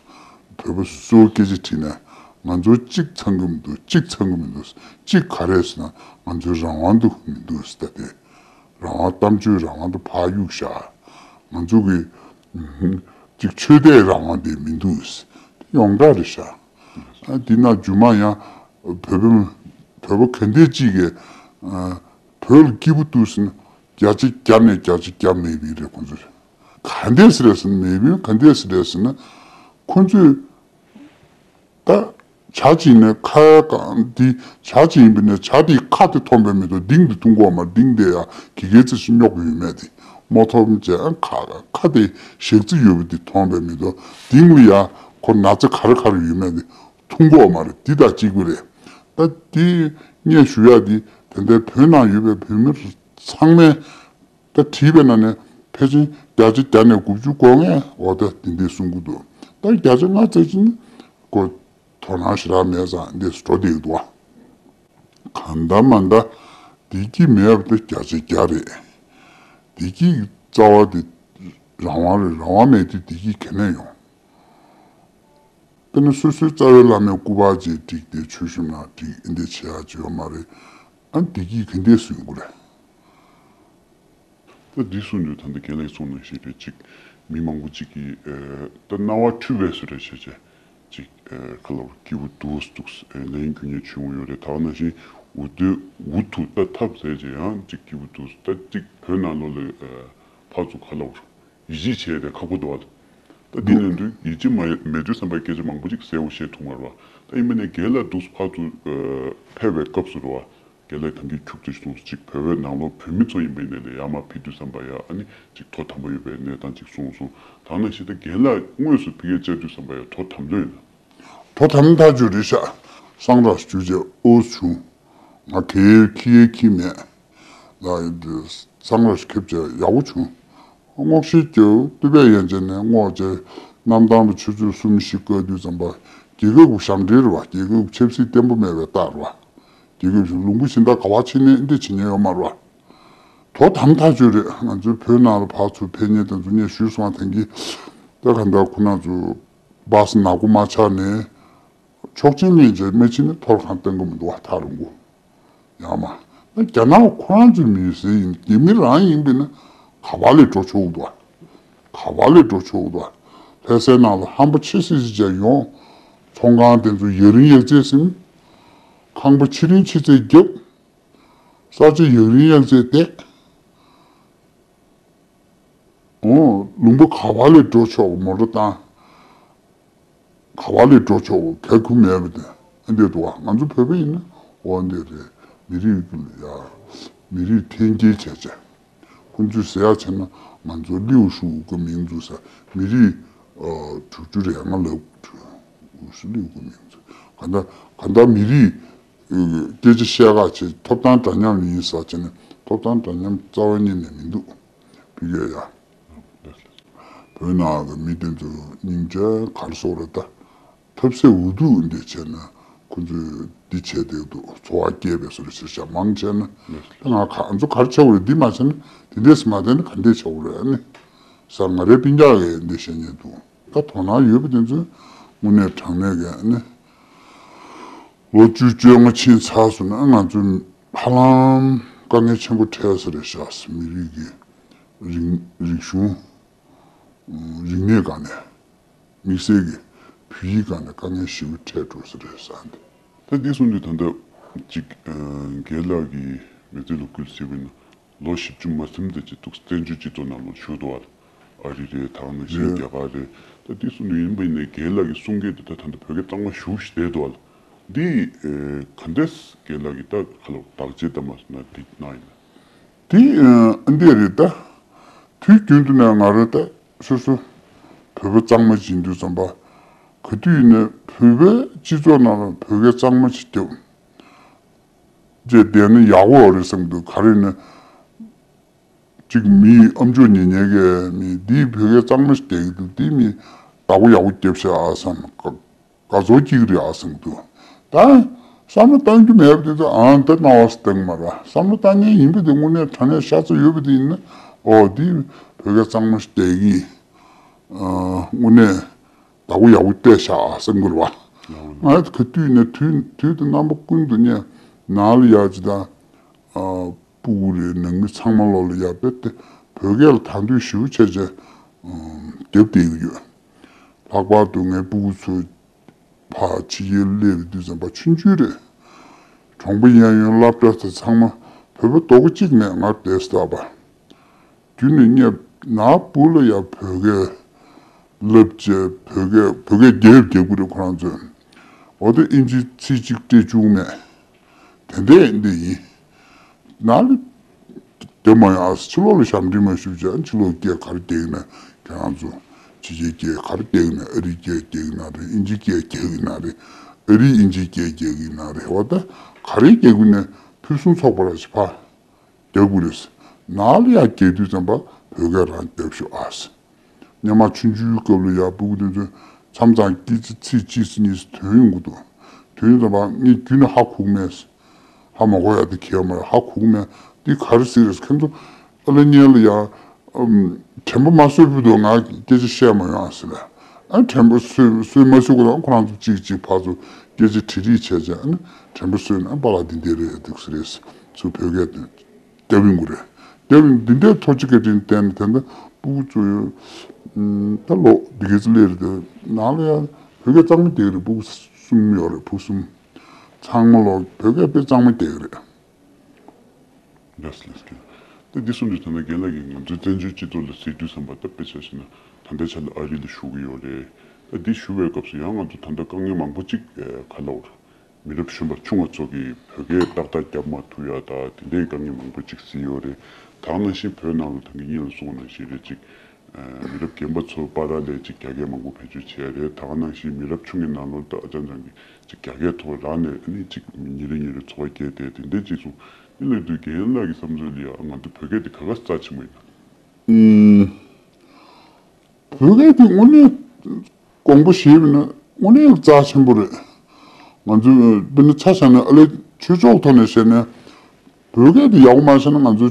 བོད་པ་སུ་སྐད་ཆ་དྲིས་ན་ང་ཚོ་གཅིག་ཚང་གི་མི་འདུག་གཅིག་ཚང་གི་མི་འདུག་གཅིག་ག་རེ་ཟེར་ན་ང་ཚོའི་རང་དབང་དུ་མི་འདུག་ཟེར། ད་དེ་རང་དབང་། གཏམ་བརྗོད་རང་དབང་དུ་ཕར་གཡུག་བཞག་ང་ཚོ་གི་གཅིག་ཆོས་དད་རང་དབང་དེ་མི་འདུག་ཟེར། འདི་ཡོངས་གྲགས་རེད་ཤག་ཨ། འདི་ན་རྒྱུ་མ་ཡང་བོད་པ་བོད་པ་ག་འདྲས་གཅིག་གིས། ཨ། བོད་ལ་སྐྱིད་པོ་འདུག་ཟེར་ན་བརྒྱ་ཆ་བརྒྱ་ནས་བརྒྱ་ཆ་བརྒྱ་མེད་པའི་རེད། ཁོང་ཚོ་རེད། ག་འདྲས་ཟེར་རེད་ཟེར་ན་མེད་པའི་ག་འདྲས་ཟེར་རེད་ཟེར་ན། ཁོང་ཚོས་ད་བྱ་བྱིན་ནས་ཁ་གང་འདི་བྱ་བྱིན་པ་ནས་བྱ་དེའི་ཁ་དེ་མཐོང་པའི་མི་འདུག་གཏིང་དེ་མཐོང་གི་ཡོད་མ་རེད། གཏིང་དེ་ཡ་གི་གེ་ཙི་ཞིག་རྙོག་གི་ཡོད་མེད་དེ་མ་མཐོང་བྱས། ཨ། ཁ་ཁ་དེ་ཞག་རྩི་ཡོད་པ་དེ་མཐོང་པའི་མི་འདུག་གཏིང་ལ་ཡ་ཁོ་ན་ཚ་ག་རེ་ག་རེ་ཡོད་མེད་དེ་མཐོང་གི་ཡོད་མ་རེད། འདི་དང་གཅིག་པ་རེད། ད་དེ་ངས་ཞུ་ཡག་འདི་ད་ལྟའི་བོད་ནང་ཡོད་པའི་བོད་མི་ཚང་མས་ད་བྲིས་པའི་ནང་ནས་ཕལ་ཆེར་བརྒྱ་ཆ་བརྒྱ་ནས་དགུ་བཅུ་གོ་ལྔས་འོ་ད་དེ་འདྲས་གསུང་གི་འདུག་ད་བརྒྱ་ཆ་ལྔ་བཅུ་ཙམ་ཁོ་དོ་སྣང་ཞེ་དྲག་མེད་ཙང་འདི་འགྲོ་བསྡད་ཀྱི་འདུག་བ། གང་ལྟར་མ་ལྟར་བདེ་སྐྱིད་མེད་པ་དེ་བརྒྱ་ཆ་བརྒྱ་རེད། བདེ་སྐྱིད་ཀྱི་རྩ་བ་དེ་རང་དབང་རེད། རང་དབང་མེད་དུས་བདེ་སྐྱིད་ག་ནས་ཡོང་། དཔེར་ན་སོ་སོའི་རྩ་བའི་བླ་མའི་སྐུ་པར་ཅིག་བསྒྲིགས་ཏེ་ཆོས་ཞུ་ན་འགྲིག་ཨེ་འདྲས་བྱེད་ཡག་ཅིག་ཡོད་མ་རེད། ཨ། བདེ་སྐྱིད་ག་འདྲས་སུ་ཡོང་གི་རེད། ད་འདི་གསུངས་དུས་ད་ལྟ་རྒན་ལགས་གསུངས་ནང་བཞིན་རེད། ཅིག་མི་མང་པོ་ཅིག་གིས། ཨ། ད་སྣང་བ་འཁྲུལ་པའི་བཟོ་འདྲ་བྱས་བྱས་ཅིག་ཨ། ག་ལབ་སྐྱིད་པོ་འདུག་འདུག་ཨ། ལན་རྒྱུ་ཉེས་བྱུང་ཡོད་རེད། ད་ག་ནང་བཞིན་འུ་དུ་འུ་ཐུག་ད་ཐབས་ཟད་བྱས་ཡང་ཅིག་སྐྱིད་པོ་འདུག་ད་ཅིག་བོད་ནང་ལོགས་ལ། ཨ། ཕར་ཚུར་ག་ལབ་ཡིད་ཆེས་བྱས་ཏེ་ཁག་པོ་འདུག་བ། ད་འདི་ལན་དུ་ཡིད་ཆེས་མ་མེད་དུས་བསམ་པའི་སྐད་ཆ་མང་པོ་ཅིག་གསལ་བོ་བཤད་ཐུབ་མ་རེད་བ། ད་ཡིན་པ་ནས་རྒན་ལགས་འདུག་ཕར་ཚུར། ཨ། ཕེབས་པའི་སྐབས་སུ་རེད་བ། རྒན་ལགས་ད་གིན་ཁྱུག་ཙམ་ཞིག་གསུངས་སོང་། ཅིག་བོད་པའི་ནང་ལོགས་བོད་མི་ཚོ་ཡིན་པ་ཡིན་ནའི་ལས་ཡར་མར་ཕེབས་དུས་བསམ་པ་ཡ། ཨ་ནི་ཅིག་དོ་དམ་པོ་ཡོད་པའི་གནས་སྟངས་ཅིག་གསུངས་སོང་། ད་ནང་བཞིན་ད་རྒན་ལགས་དངོས་སུ་ཕ་གིར་བཅར་དུས་བསམ་པ་ཡ་དོ་དམ་ལོས་ཡིན་ན། དོ་དམ་ཐག་ཆོད་རེད་ཤག་སང་ར་ཞུ་རྗེས་ཨོ་བྱུང་། ང་གལ་ཁྱི་ཡའི་ཁྱི་མེད། ལ་ཡིན་དུས་སང་ར་ཞིག་ཁེབས་བྱས་ཡག་པོ་བྱུང་། སྔོག་བཤེར་རྒྱབ་སྟོད་པའི་ཡན་ཆད་ནས་སྔོག་བྱས། གནམ་ཐང་དུ་ཆུ་ཚོད་གསུམ་བཞི་བཀག་དུས་ཙམ་པ་རྒྱལ་ཁབ་ཀྱི་ཞབས་འདྲེན་རེད་བ། རྒྱལ་ཁབ་ཀྱི་ཆབ་སྲིད་བརྟན་པོ་མེད་པའི་རྟགས་རེད་བ། རྒྱལ་ཁབ་ཀྱི་ལུང་པ་གཞན་དག་ག་པར་ཕྱིན་ནའི་འདི་བྱེད་མཁན་ཡོད་མ་རེད་བ། དོ་དམ་ཐག་ཆོད་རེད། ང་ཚོའི་བོད་ནང་ལ་ཕར་ཚུར་ཕེབས་མཁན་དེ་ཚོ་ངས་ཞུས་སོང་བ། ད་གིན་ད་ག་འདྲ་ཁོ་ན་ཚོ་པ་སེ་ནག་པོ་མ་ཆགས་ནས་ཆོག་མཆན་ལེན་བྱས་མ་ཕྱིན་ན་ཐོག་ཁང་བཏང་གི་མི་འདུག་བ། ཐག་རིང་པོ། ཡང་མ། ད་རྒྱ་ནག་ཁོ་རང་ཚོའི་མི་སེར་ཡིན། རྒྱ་མི་རང་ཡིན་པས་ན་ག་པར་ལས་འགྲོ་ཆོག་གི་འདུག་བ། ག་པར་ལས་འགྲོ་ཆོག་གི་འདུག་བ། ལྷ་སའི་ནང་ལ་ཧམ་པ་ཆེ་སི་སི་བྱས་ཡོང་། ཚོང་ཁང་དེ་ཚོ་ཡ་རིང་ཡར་རྩེ་ཟིན། ཁང་པ་ཆེ་རིང་ཆེ་ཚད་བརྒྱབ། ས་ཆ་ཡ་རིང་ཡར་རྩེ་བཏེགས། ཨོ། ལུང་པ་ག་པར་ལས་འགྲོ་ཆོག་གི། མོ་ཊ་བཏང་། ག་པར་ལས་འགྲོ་ཆོག་གི། ག་ཁུ་མེད་པ་དེ་ཨེ་འདྲས་འདུག་བ། ང་ཚོ་བོད་པ་ཡིན་ན་འོ་འདི་རེད། མི་རིགས་ཀྱི་ཡ་ མི་རིགས་འཐེན་འཁྱེར་བྱས་བྱས། ཁོང་ཚོས་ཟེར་ཡག་བྱས་ན་ང་ཚོ་ལིའུ་ཧྲུའུ་གི་མིང་འཛུགས་ས་མི་རིགས་ཨ་དྲུག་ཅུ་རེ་ལྔ་ལབ་དྲུག་ཧྲུའུ་ལིའུ་གི་མིང་འཛུགས། གང་ལྟར་གང་ལྟར་མི་རིགས་ཨ་སྐད་ཆ་བཤད་ག་བྱས་ཐོབ་ཐང་འདྲ་མཉམ་ཡིན་ཟེར་བྱས་ནས་ཐོབ་ཐང་འདྲ་མཉམ་རྩ་བ་ཉིད་ནས་མི་འདུག་ཕ་གིར་ཡ། བོད་ནང་གི་མི་དེ་ཚོ་སྙིང་རྗེ་ག་རེ་ཟེར་དགོས་རེད་ད། ཐབས་ཟད་འུ་ཐུག་འདི་བྱས་ན་ཁོ་ཚོས་འདི་བྱས་བསྡད་འདུག་འཚོ་བ་སྐྱེལ་བའི་བཟོ་འདྲ་ཞིག་བྱས། མང་ཆེ་ན་ད་ང་ག་ང་ཚོ་ག་རེ་བྱ་དགོས་རེད། འདི་མ་བྱས་ན་དེ་འདྲས་མ་བསྡད་ན་ག་འདྲས་བྱ་དགོས་རེད། ཨ་ནི་ས་ང་རའི་སྤུན་ཀྱག་གིས་འདི་བཤད་མཁན་འདུག་ད་དོ་སྣང་ཡོད་པ་དེ་ཚོས་དངོས་གནས་དྲང་གནས་ཀྱི་ཨ་ནི་ལོ་བཅུ་བཅོ་ལྔ་ཕྱིན་ཚར་སོང་ན་ང་ཚོ་ཧ་ལམ་དཀའ་ངལ་ཆེན་པོ་འཕྲད་ས་རེད་ཤག་མི་རིགས་ཀྱི་རིག་རིག་གཞུང་། རིག་གནས་སྒང་ནས། དམིགས་བསལ་གྱི་བོད་ཡིག་སྒང་ནས་དཀའ་ངལ་ཞེ་པོ་འཕྲད་འགྲོ་ས་རེད་བསམ་སྟེ། ད་འདི་གསུངས་དུས་ད་ལྟ་ཅིག་ཨ་རྒན་ལགས་ཀྱིས་མི་ཚེ་ལོ་རྒྱུས་ཟེར་བ་ཡིན་ན་ལོ་བཞི་བཅུ་མ་ཟིན་ཙམ་ཅིག་འདུག་བཙན་བྱོལ་སྤྱི་ཚོགས་ནང་ལོགས་བཞུགས་འདུག་བ། ཨ་རི་རེད། ད་ག་ནང་བཞིན་རེད། རྒྱ་གར་རེད། ད་འདི་གསུངས་དུས་ཡིན་པ་ཡིན་ནའི་རྒན་ལགས་ཀྱིས་གསུང་སྐད་དེ་ད་ད་ལྟ་བོད་སྐད་གཙང་མ་ཞེ་པོ་ཞིག་བསྡད་འདུག་བ། འདི་ཨ་ག་འདྲས་རྒན་ལགས་ཀྱིས་ད་ག་ལ་བརྟག་དཔྱད་ལྟ་མ་སོང་ན་འདི་གནང་ཡིན་ན། དེ་ཨ་འདི་རེད་ད། དུས་རྒྱུན་དུ་ནས་ང་རང་ད་སོ་སོ་བོད་པ་གཙང་མ་ཡིན་དུས་ཙམ་པ། ག་དུས་ཡིན་ནའི་བོད་པའི་སྤྱི་ཚོགས་ནང་ལ་བོད་སྐད་གཙང་མ་ཞིག་རྒྱབ་བྱས་བསྡད་ན་ཡག་པོ་རེད་བསམ་གྱི་འདུག་ག་རེ་ཡིན་ན། གཅིག་མི་ཨམ་ཅོག་ཉན་ཉན་གྱི་མི་འདིས་བོད་སྐད་གཙང་མ་ཞིག་བསྡད་ཀྱི་འདུག་འདི་མི་བདག་པོ་ཡག་པོ་རྒྱབ་ཤག་ཨ་བསམ། དགའ་ཚོར་སྐྱེ་གི་རེད་ཨ་བསམ་གྱི་འདུག་ད་བསམ་བློ་བཏང་རྒྱུ་མེད་པ་དེ་ཚོ་ཨང་ད་སྣང་བ་སྟེང་མ་ར་བསམ་བློ་བཏང་མཁན་ཡིན་པ་དེ་དངོས་གནས་དྲང་གནས་ཤ་ཚ་ཡོད་པ་དེ་ཡིན་ན། ཨོ་འདི་བོད་སྐད་གཙང་མ་ཞིག་བསྡད་ཀྱི་ཨ་དངོས་གནས་བདག་པོ་ཡག་པོ་སྤྲད་ཤག་ཨ་བསམ་གྱི་རེད་བ། ང་ག་དུས་ནས་དུས་དུས་དེ་རྣམ་པ་ཀུན་ཏུ་ནས་ནང་ལ་ཡག་ཅིག་དང་ཨ་སྤུ་གུ་རེད། ནང་མི་ཚང་མ་ལོག་ལ་ཡག་པས་དེ་བོད་སྐད་ལ་དང་དོད་ཞེ་པོ་བྱས་བྱས་རྒྱབ་བསྡད་ཀྱི་ཡོད། ལྷག་པར་དུ་ངའི་སྤུ་གུ་ཚོ་ཕར་ཕྱི་རྒྱལ་སླེབས་དུས་ཙམ་པ་ཆུང་ཆུང་རེད། གྲོང་པ་གཡས་གཡོན་སློབ་གྲྭ་དེ་ཚང་མ་བོད་པ་རྡོག་པོ་གཅིག་མེད་ང་བསྡད་ས་པ། རྒྱུན་ནས་ངས་ནག་པོ་ལ་ཡ་བོད་སྐད་ལབ་བྱས་བོད་སྐད་བོད་སྐད་རྒྱབ་རྒྱབ་ཀྱི་རེད་ཁོ་རང་ཚོས། འོ་ད་ཨིན་ཇི་ཚིག་གཅིག་སྤྲད་བཅུག་མེད། དེ་འདྲས་འདི་ཡིན། ནག་ལ་རྒྱབ་མ་ཡོང་ཨ་ཕྱི་ལོགས་ལ་ཞབས་འདྲེན་མ་ཞུ་བྱས་ཕྱི་ལོགས་སྐད་ག་རེ་རྒྱག་གི་ན་ཁྱེད་རང་ཚོ་ཕྱི་རྒྱལ་སྐད་ག་རེ་རྒྱག་གི་ན་ཨ་རིའི་སྐད་རྒྱག་གི་ན་རེད། ཨིན་ཇིའི་སྐད་རྒྱག་གི་ན་རེད། ཨ་རིའི་ཨིན་ཇིའི་སྐད་རྒྱག་གི་ན་རེད། འོ་ད་ག་རེ་རྒྱག་གི་ན་ཕུན་སུམ་ཚོགས་པ་ར་ཞིག་ཕ། རྒྱག་དགོས་རེད། ནང་ལ་ཡང་རྒྱག་དུས་ཙམ་པ་བོད་སྐད་རང་རྒྱབ་ཤོག་ཨ། སྔོན་མ་ཆུང་ཆུང་སྐབས་ལ་ཡང་སྤུ་གུ་དེ་ཚོས་མཚམས་མཚམས་སྐད་ཆ་ཚིག་གཅིག་ཙམ་གཉིས་ཙམ་ཐོན་ཡོང་གི་འདུག་ཐོན་ཡོང་ཙམ་པ་ངས་རྒྱུན་ནས་ཧ་གོ་གི་མེད། ཧ་མ་གོ་ཡ་དེ་གལ་མ་རེད། ཧ་གོ་གི་མེད། འདི་ག་རེ་ཟེར་རེད། ཁྱེད་ཚོ་ཨ་ལ་གཉལ་ལ་ཡང་དྲན་པ་མ་གསོས་བུ་དུ་ང་སྐད་ཆ་བཤད་མ་ཡོང་ཨ་ཟེར་ལ། ཨ་དྲན་པ་གསོས་གསོས་མ་གསོས་གོ་ད་ཁོ་རང་ཚོ་གཅིག་གཅིག་ཕར་ཚུར་སྐད་ཆ་དྲི་རིགས་བྱས་བྱས་ཨ་ནི་དྲན་པ་གསོས་ན་ཨ་པཱ་ལགས་འདི་འདྲས་རེད་འདུག་ཟེར་རེད། ཚུར་བོད་སྐད་དུ་རྒྱབ་ཡོང་གི་རེད། རྒྱབ་ཡོང་འདི་འདྲས་ཐོ་ཅི་སྐད་འཕྲིན་བསྟན་ནས་དེ་འདྲ་སྤུ་གུ་ཚོ་ཡོད། ད་ལོ་འདི་གའི་ཚོ་སླེབས་རེད་དེ་ནང་ལ་ཡང་བོད་སྐད་གཙང་མ་རྒྱག་གི་རེད། སྤུ་གུ་གསུམ་ཡོད་རེད། བུ་གསུམ། ཚང་མ་ལོ་བོད་སྐད་དཔེ་གཙང་མ་རྒྱག་གི་རེད། ལགས་སོ་ལགས་སོ། ད་འདི་གསུངས་དུས་ད་ལྟ་རྒན་ལགས་ཀྱིས་ང་ཚོའི་བཙན་བྱོལ་སྤྱི་ཚོགས་ལ་གཟིགས་དུས་ཙམ་པ་ད་དཔེ་ཆ་བཞག་ན་ད་ལྟའི་ཆ་ལ་ཨ་རི་ལ་བཞུགས་ཀྱི་ཡོད་རེད། ད་འདི་བཞུགས་པའི་སྐབས་སུ་ཡང་ང་ཚོ་ད་ལྟ་དཀའ་ངལ་མང་པོ་ཅིག་ག་ལབ་དགོས་རེད། མི་རབས་གཞོན་པ་ཆུང་བ་ཚོ་གིས་བོད་སྐད་ཏག་ཏག་རྒྱབ་མ་ཐུབ་ཡ་ད་དེ་འདྲའི་དཀའ་ངལ་མང་པོ་ཅིག་གཟིགས་ཡོད་རེད། ད་ག་ནང་བཞིན་བོད་ནང་ལ་ད་གིན་སྔོན་ལ་གསུངས་པ་ནང་བཞིན་རེད་ཅིག་མི་རབས་རྒན་པ་ཚོ་བར་ལ་ཅིག་རྒྱ་སྐད་མང་པོ་བེད་སྤྱོད་བྱས་རེད། ད་ག་ནང་བཞིན་མི་རབས་ཆུང་གི་ནང་ལོགས་ད་ཨ་ཅང་ཅང་གིས་ཅིག་རྒྱ་སྐད་ཐོག་རང་ནས་ཨ་ནི་ཅིག་ཉིན་རེ་ཉིན་རེ་འཚོ་བ་སྐྱེལ་ཏེ་དེ་འདྲའི་ཅིག་སོང་། དེ་ལབ་དུས་རྒན་ལགས་ཀྱི་བསམ་ཚུལ་ལ་ཡང་ང་ཚོ་བོད་སྐད་དེ་ག་ག་རྩ་ཆེན་པོ་ཡིན་ན། ཨུམ། བོད་སྐད་དེ་དངོས་གནས་དགོངས་པ་བཞེས་པ་ན་དངོས་གནས་རྩ་ཆེན་པོ་རེད། ང་ཚོས་དཔེར་ན་ཆ་བཞག་ན་ཨ་ལེ་ཆོས་ཕྱོགས་ཐོག་ནས་བཤད་ན་བོད་སྐད་དེ་ཡག་པོ་མ་བཤད་ན་ང་ཚོ་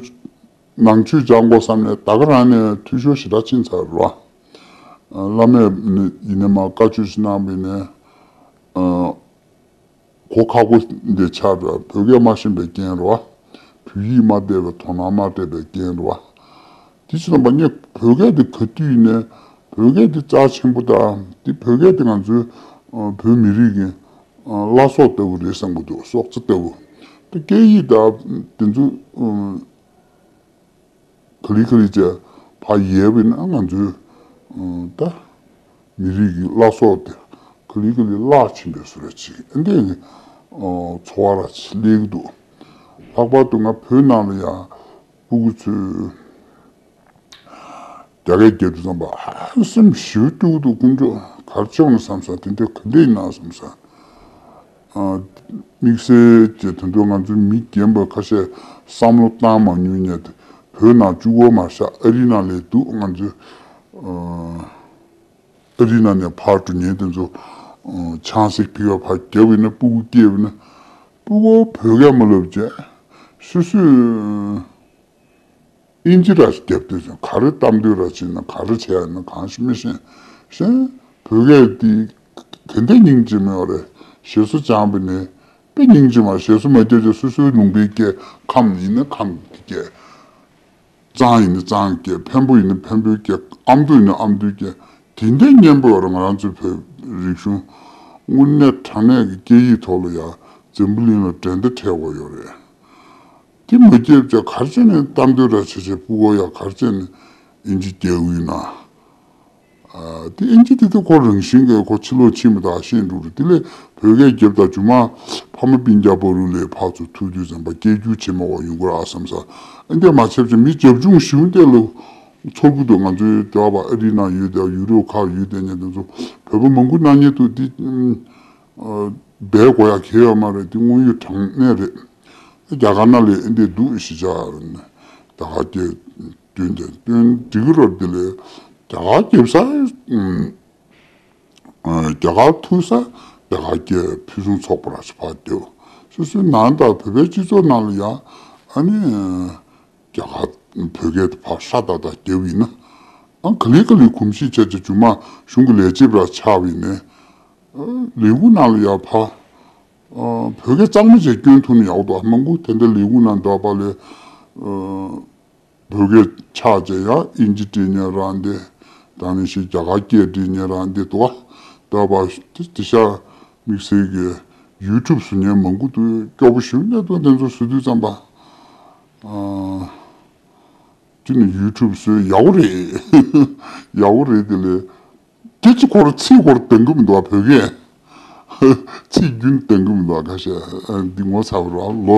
ནང་ཆོས་སྦྱང་དགོས་བསམ་ནས་ད་ག་རང་ནས་འཐུས་ཤོར་ཞེ་དྲག་ཕྱིན་ཚར་རེད་བ། བླ་མས་ཡིན་ནའི་མ་བཀའ་ཆོས་ཤིག་གནང་བ་ཡིན་ནའི་གོ་ཁག་པོ་འདི་ཆགས་རེད། བོད་སྐད་མ་ཤེས་པའི་རྐྱེན་རེད་བ། བོད་ཡིག་མ་བདེ་བའི་དོ་སྣང་མ་སྤྲད་པའི་རྐྱེན་རེད་བ། དེ་ཕྱིར་དང་པ་ངས་བོད་སྐད་འདི་ག་དུས་ཡིན་ནའི་བོད་སྐད་འདི་རྩ་ཆེན་པོ་དང་འདི་བོད་སྐད་འདི་ང་ཚོའི་བོད་མི་རིགས་ཀྱི་བླ་སྲོག་ལྟ་བུ་རེད་བསམ་གྱི་འདུག་སྲོག་རྩ་ལྟ་བུ། ད་སྐད་ཡིག་དང་དེ་ཚོ་ག་ལེ་ག་ལེ་བྱས་ཕར་ཡལ་བས་ན་ང་ཚོའི་ད་མི་རིགས་ཀྱི་བླ་སྲོག་དེ་ག་ལེ་ག་ལེ་བརླག་ཕྱིན་པའི་བཟོ་འདྲ་ཅིག་ཨ་འདྲས་ཀྱི་ཚོར་བ་ར་ཅིག་སླེབས་ཀྱི་འདུག་ལྷག་པར་དུ་ང་བོད་ནང་ལ་ཡང་སྤུ་གུ་ཚོས་རྒྱ་སྐད་རྒྱབ་དུས་ཙམ་པ་ཧ་སེམས་ཞེ་པོ་སྐྱོ་གི་འདུག་དཀོན་མཆོག་ག་རེ་བྱས་ཡོང་ན་བསམ་ས་དེ་འདྲ་ག་འདྲ་ཡིན་ན་བསམ་ས། དམིགས་བསལ་གྱི་དོན་དུ་ང་ཚོའི་མི་རྒན་པ་ཁ་ཤས་བསམ་བློ་བཏང་མ་མྱོང་མཁན་དེ་བོད་ནང་བཅུག་གི་མ་ཤག་ཨ་རི་ནང་ལས་འདུག་ང་ཚོའི་ཨ་རི་ནང་ནས་ཕར་འགྲོ་མཁན་དེ་ཚོ་ཆང་སའི་ཕི་བ་ཕར་རྒྱབ་ཡིན་ན་སྤུ་གུ་སྐྱེས་པ་ཡིན་ན་སྤུ་གུ་བོད་སྐད་མ་ལབ་བྱས་སོ་སོའི། ཨིན་ཇི་ར་རྒྱབ་དུས་ཙང་ག་རེ་གཏམ་དུས་ར་ཕྱིན་ན་ག་རེ་བྱས་ཡ་ན་གང་ཞིག་མི་ཤེས། ཤེས། བོད་སྐད་འདི་ག་འདྲ་སྙིང་རྗེ་མོ་རེད། ཞེ་སུ་སྦྱངས་པ་ནི་དཔེ་སྙིང་རྗེ་མ་ཞེ་སུ་མ་རྒྱབ་ཀྱང་སོ་སོའི་ལུང་པའི་སྐད། ཁམས་ཡིན་ན་ཁམས་ཀྱི་སྐད། གཙང་ཡིན་ན་གཙང་གི་སྐད། འཕན་པོ་ཡིན་ན་འཕན་པོའི་སྐད། ཨ་མདོ་ཡིན་ན་ཨ་མདོའི་སྐད། དེ་འདྲ་སྙན་པོ་ཡོད་རེད། ང་རང་ཚོའི་བོད་རིག་གཞུང་དངོས་གནས་དྲང་གནས་ཀྱི་སྐད་ཡིག་ཐོག་ལ་ཡང་འཛམ་བུ་གླིང་ལ་འགྲན་ཟླ་བྲལ་དགོས་ཡོད་རེད། དེ་མ་བརྒྱབ་ཀྱང་ག་རེ་བྱས་ནས་གཏམ་དོན་ར་བྱེད་བྱེད་སྤུ་གུ་ཡ་ག་རེ་བྱས་ནས་ཨིན་ཇི་རྒྱག་གི་ཡོད་ན། ཨ་དེ་ཨིན་ཇི་དེ་ད་ཁོ་རང་བཞིན་གྱིས་ཁོ་ཕྱི་ལོགས་ཕྱིན་མ་ཐག་ཤེས་འགྲོ་རེད། དེ་ལས་བོད་སྐད་རྒྱབ་དང་རྗེས་མ་ཕ་མ་སྤུན་ཀྱག་བར་དུ་ལས་ཕར་ཚུར་ཐུག་དུས་ཙམ་པ་སྐད་སྒྱུར་བྱེད་མ་བ་ཡོང་གི་རེད་ཨ་བསམ་ས། ཨ་འདྲ་མ་བྱས་ཀྱང་མི་རྒྱབ་ལྗོངས་ཞེ་པོ་འདི་ལ་ཚོར་གི་འདུག་ང་ཚོའི་འདྲ་བ་ཨ་རི་ནང་ཡོད་དེ་ཡུ་རོབ་ཁག་ཡོད་དེ་ཉན་དེ་ཚོ་བོད་པ་མང་པོ་གནང་མཁན་འདུག་དེ། སྦས་དགོས་ཡ་གལ་ཡོད་མ་རེད། དེ་དངོས་ཡོད་དྲང་གནས་རེད། རྒྱ་གར་ནང་ལ་ཨེ་འདྲ་འདུག་གཞིས་ཆགས་རེད་ནས་རྒྱ་གར་སྐད་སྟོན་ཏེ་སྟོན་འགྲིག་གི་རེད། དེ་ལས་རྒྱ་གར་རྒྱབ་ས་ཨུམ་རྒྱ་གར་ཐུག་ས་རྒྱ་གར་སྐད་ཕུན་སུམ་ཚོགས་པ་ར་ཞིག་ཕར་རྒྱབ། སོ་སོའི་ནང་དང་བོད་པའི་སྤྱི་ཚོགས་ནང་ལ་ཡང་ཨ་ནི་རྒྱ་གར་བོད་སྐད་དེ་ཕར་ཧྲ་ཏག་ཏག་རྒྱབ་ཡིན་ན། ཨ་ག་ལེ་ག་ལེ་གོམས་གཤིས་བྱས་བྱས་རྗེས་མ་གཞུང་གི་ལས་བྱེད་པ་ར་ཆགས་པ་ཡིན་ནའི། ལས་ཁུངས་ནང་ལ་ཡང་ཕར། ཨ་བོད་སྐད་གཙང་མ་བྱས་སྐྱོན་ཐུབ་ན་ཡག་པོ་འདུག་མང་པོ་དེ་འདྲ་ལས་ཁུངས་ནང་འདུག་པ་ལས། ཨ་བོད་སྐད་ཆགས་བྱས་ཡང་ཨིན་ཇི་བྲིས་ཉན་རང་བདེ། ད་ནི་ཞིག་རྒྱ་གར་སྐད་བྲིས་ཉན་རང་བདེ་འདུག་བ། འདུག་པ་དེ་དེ་ཤ་དམིགས་བསལ་གྱི་ཡུ་ཊུབ་བཟོ་མཁན་མང་པོ་འདུག་སྐྱོ་པོ་ཞིག་གནས་སྟངས་དེ་ཚོ་བཟོ་དུས་ཙམ་པ། ཨ་ཅི་ནི་ཡུ་ཊུབ་བཟོས་ཡག་པོ་རེད། ཡག་པོ་རེད་དེ་ལས། སྐད་ཆ་ཁོ་རང་ཚིག་ཁོ་རང་འདང་གི་མི་འདུག་བ་བོད་སྐད། ཚིག་རྒྱུན་འདང་གི་མི་འདུག་བ་ཁ་ཤས་འདི་ངོ་ཚ་བ་རེད་བ། ལོ་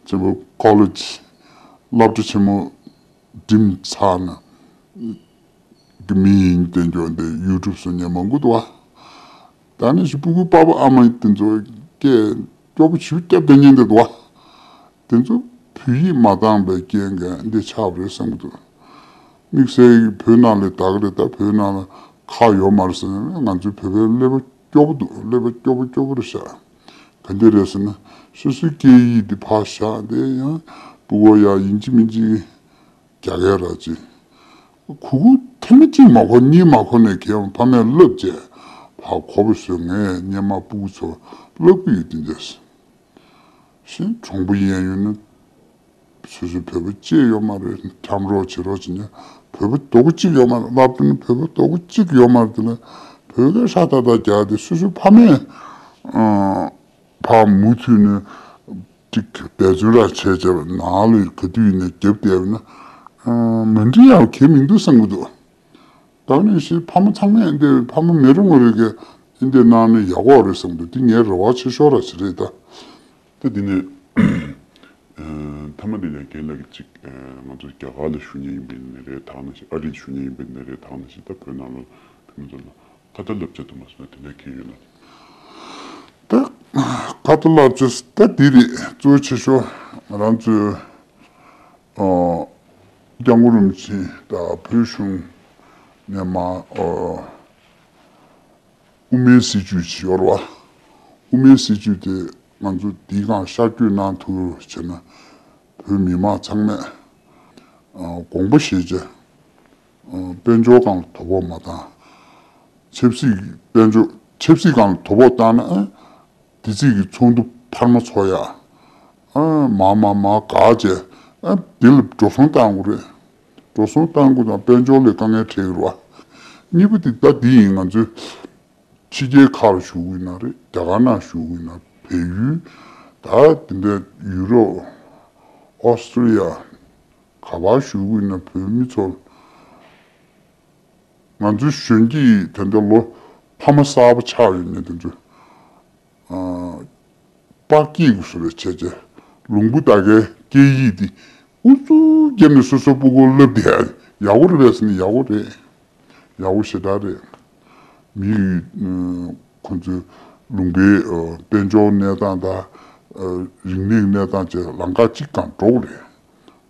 ཆེན་པོ་ཀོ་ལེཇ་སློབ་གྲྭ་ཆེན་མོ་འགྲིམས་ཚར་ན་གི་མི་ཡིན་བསྟན་རྒྱུ་འདི་ཡུ་ཊུབ་བཟོ་མཁན་མང་པོ་འདུག་བ། ད་ནི་ཞིག་སྤུ་གུ་པ་ཕ་ཨ་མ་དེ་ཚོ་སྐད་སྐྱོ་པོ་ཞིག་བརྒྱབ་བསྡད་མཁན་འདི་འདུག་བ། དེ་ཚོ་བོད་ཡིག་མ་འདང་པའི་རྐྱེན་གྱིས་འདི་ཆགས་པ་རེད་བསམ་གྱི་འདུག་དམིགས་བསལ་བོད་ནང་ལ་དག་རེད། ད་བོད་ནང་ལ་ཁག་ཡོད་མ་རེད་ཟེར་ན་ང་ཚོའི་བོད་པའི་ཀླད་པ་སྐྱོ་པོ་འདུག་ཀླད་པ་སྐྱོ་པོ་སྐྱོ་པོ་རེད་ཤག་ག་འདི་རེད་ཟེར་ན་སོ་སོའི་སྐད་ཡིག་འདི་ཕར་བཞག་དེ་ཡང་སྤུ་གུ་ཡ་ཡིན་གཅིག་མིན་གཅིག་རྒྱ་སྐད་ར་ཅིག་གུ་གུ་ཐེངས་མ་གཅིག་མ་གོ་གཉིས་མ་གོ་ནས་གལ་ཕ་མས་བསླབ་བྱས་ཕར་གོ་བ་བཟོས། ངས་སྔོན་མ་སྤུ་གུ་ཚོ་བསླབ་ཀྱི་ཡོད་དེ་འདྲ། ཤིང་གྲོང་པ་ཡན་ཡོད་ན། སོ་སོའི་བོད་པ་གཅིག་ཡོད་མ་རེད། འཁྱམ་རོགས་བྱེད་རོགས་བྱེད་ན་བོད་པ་རྡོག་པ་གཅིག་ཡོད་མ་རེད། སློབ་གྲྭ་ན་བོད་པ་རྡོག་པ་གཅིག་ཡོད་མ་རེད། དེ་ལ་བོད་སྐད་ཧྲ་ཏག་ཏག་རྒྱག་དེ་སོ་སོའི་ཕ་མས་ཨ་ཕར་མུ་མཐུད་ནས་ཅིག་འབད་བརྩོན་ར་བྱས་བྱས་པ་ནང་ལ་ག་དུས་ཡིན་ནའི་རྒྱབ་བསྡད་པ་ན་ཨ་མ་འགྲིག་ཡག་གང་ཡང་མི་འདུག་བསམ་གྱི་འདུག་ད་ནི་ཞིག་ཕ་མ་ཚང་མས་འདི་ཕ་མ་མི་རུང་བ་རེ་གིས་འདི་གནང་ན་ཡག་པོ་རེད་བསམ་འདུག་འདི་ངའི་རེ་བ་ཆེ་ཤོས་ར་ཞིག་རེད་ད། ད་འདི་ནས་ཨ་མཐའ་མ་འདི་ཡང་རྒན་ལགས་ཀྱིས་ཅིག་ཨ་ང་ཚོ་རྒྱ་གར་ལ་བཞུགས་མཁན་ཡིན་པ་ཡིན་ནའི་རེད། ད་ནང་བཞིན་ཨ་རི་ལ་བཞུགས་མཁན་ཡིན་པ་ཡིན་ནའི་རེད། ད་ནང་བཞིན་ད་བོད་ནང་ལ་བོད་མི་ཚོ་ལ་ཁ་ཏ་བསླབ་བྱ་དུ་མ་སོང་ན་དེ་འདྲ་གང་ཡོད་ན། ད་ཁ་ཏ་བསླབ་བྱ་ད་འདི་རེད། གཙོ་ཆེ་ཤོས་ང་རང་ཚོའི་ཨ་སྐྱབས་མགོན་རིན་པོ་ཆེ་དང་བོད་གཞུང་ནས་མར་ཨ་དབུ་མའི་སྲིད་བྱུས་ཅིག་ཡོད་རེད་བ། དབུ་མའི་སྲིད་བྱུས་དེ་ང་ཚོ་འདིའི་སྒང་ཤར་བསྐྱོད་གནང་ཐུབ་བྱས་ན་བོད་མི་མང་ཚང་མས་ཨ་དགོངས་པ་བཞེས་བྱས་ཨ་དཔལ་འབྱོར་སྒང་ལ་དོ་ཕོག་མ་བཏང་། ཆབ་སྲིད་དཔལ་འབྱོར་ཆབ་སྲིད་སྒང་ལ་དོ་ཕོག་བཏང་ན་ཨ་དེ་ཚིག་གི་ཚོགས་འདུ་འཕར་མ་ཚོགས་ཡ། ཨ་མ་མ་མ་ག་བྱས་ཨ་དེ་ལ་འགྲོ་སོང་བཏང་དགོས་རེད། འགྲོ་སོང་བཏང་དགོས་དང་དཔལ་འབྱོར་ལ་དཀའ་ངལ་འཕྲད་ཀྱི་རེད་བ། གཉིས་པ་དེ་ད་འདི་ཡིན། ང་ཚོས་ཕྱི་རྒྱལ་ཁག་ལ་བཞུགས་ཀྱི་ཡིན་ན་རེད། རྒྱ་གར་ནང་བཞུགས་ཀྱི་ཡིན་ན། བལ་ཡུལ། ད་དེ་འདྲ་ཡུ་རོབ། ཨོ་སི་ཀྲི་ཡ། ག་པར་བཞུགས་ཀྱི་ཡིན་ན་བོད་མི་ཚོར། ང་ཚོའི་གཞོན་སྐྱེས་དེ་འདྲ་ལོ་ཕ་མ་གསར་པ་ཆགས་ཡོད་མཁན་དེ་ཚོས་ཨ་པགས་སྐྱེས་ཀྱི་བཟོ་འདྲ་བྱས་བྱས་ལུང་པ་ད་གའི་ སྐད་ཡིག་འདི་ཨུ་ཚུགས་བརྒྱབ་ནས་སོ་སོ་སྤུ་གུར་བསླབ་བསྡད་ཡག་པོ་རེད་པས་ཟེར་ན་ཡག་པོ་རེད། ཡག་པོ་ཞེ་དྲག་རེད། མི་ཡི་ཁོང་ཚོའི་ལུང་པའི་དཔལ་འབྱོར་གནས་སྟངས་དང་རིག་གནས་གནས་སྟངས་བཅས་ལམ་ཁ་གཅིག་གང་འགྲོ་གི་རེད།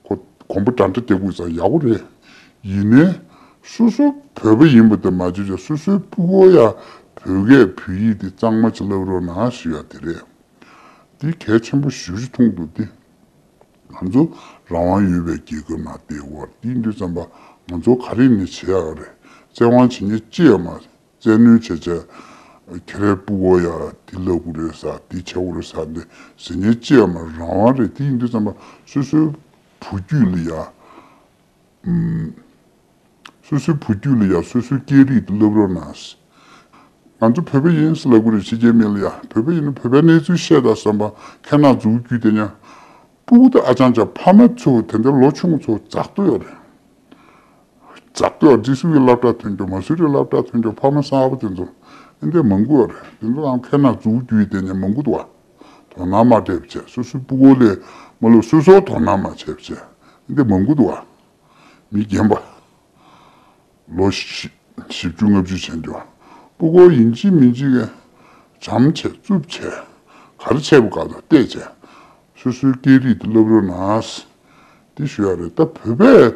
ཁོ་གོམ་པ་འདྲ་འདྲ་རྒྱག་དགོས་ཙང་ཡག་པོ་རེད། ཡིན་ནའི་སོ་སོ་བོད་པ་ཡིན་པ་དེ་མ་བརྗེད་ཀྱང་སོ་སོའི་སྤུ་གུར་ཡང་བོད་སྐད་བོད་ཡིག་དེ་གཙང་མ་ཅིག་བསླབ་རོགས་གནང་ཞུ་ཡ་དེ་རེད། འདི་གལ་ཆེན་པོ་ཞེ་པོ་ཅིག་མཐོང་འདུག་སྟེ། ང་ཚོ་རང་དབང་ཡོད་པའི་རྒྱལ་ཁབ་ནང་བསྡད་ཡོད་རེད། དེ་ཡིན་དུས་ཙམ་པ་ང་ཚོ་ག་རེ་ནས་བྱེད་ཡག་རེད། བཙན་དབང་བྱེད་མཁན་ཅི་ཡང་མ་རེད། བཙན་གནོན་བྱས་བྱས་ཁྱེད་རའི་སྤུ་གུར་ཡ་དེ་བསླབ་དགོས་རེད་ཟེར་དེ་བྱེད་དགོས་རེད་ཟེར་འདི་ཟེར་མཁན་ཅི་ཡང་མ་རེད། རང་དབང་རེད། དེ་ཡིན་དུས་ཙམ་པ་སོ་སོའི་བུ་རྒྱུད་ལ་ཡ། སོ་སོའི་བུ་རྒྱུད་ལ་ཡང་སོ་སོའི་སྐད་རིགས་དེ་བསླབ་རོགས་གནང་། ང་ཚོ་བོད་པ་ཡིན་ཟེར་ལབ་དགོས་རེད། ཕྱི་རྒྱལ་མི་ལ་ཡང་བོད་པ་ཡིན་ན་བོད་པའི་གནས་ཚུལ་བཤད་དང་བསམ་པ་ཁ་ནང་འཛུགས་རྒྱུ་དེ་ཉག་སྤུ་གུ་དང་ཨ་ཅང་ཅང་ཕ་མ་ཚོ་དེ་འདྲ་ལོ་ཆུང་ཚོ་འཛག་ཏུ་ཡོད་རེད། འཛག་ཏུ་ཡོད་རེད། འདི་སུ་གི་སློབ་གྲྭ་ཐོན་རྒྱུ་མ་སུ་རི་སློབ་གྲྭ་ཐོན་རྒྱུ་ཕ་མ་གསར་པ་དེ་ཚོ་ཨེ་འདྲ་མང་པོ་ཡོད་རེད། དེ་ཚོ་ཨང་ཁ་ནང་འཛུགས་རྒྱུ་དེ་ཉག་མང་པོ་འདུག་བ། དོ་སྣང་མ་སྤྲད་བྱས་སོ་སོའི་སྤུ་གུ་ལས་མ་ལོ་སོ་སོ་དོ་སྣང་མ་བྱས་བྱས་ཨེ་འདྲ་མང་པོ་འདུག་བ། མི་རྒན་པ། ལོ་བཞི་བཅུ་ལྔ་བཅུ་ཕྱིན་རྒྱུ། སྤུ་གུ་ཡིན་གཅིག་མིན་གཅིག་གི་བྱམས་བྱས་རྩུབ་བྱས། ག་རེ་བྱས་པ་ག་ཚོད་བལྟས་བྱས། སོ་སོའི་སྐད་རིགས་དེ་བསླབ་རོགས་གནང་། དེ་ཞུ་ཡ་རེད། ད་བོད་པས་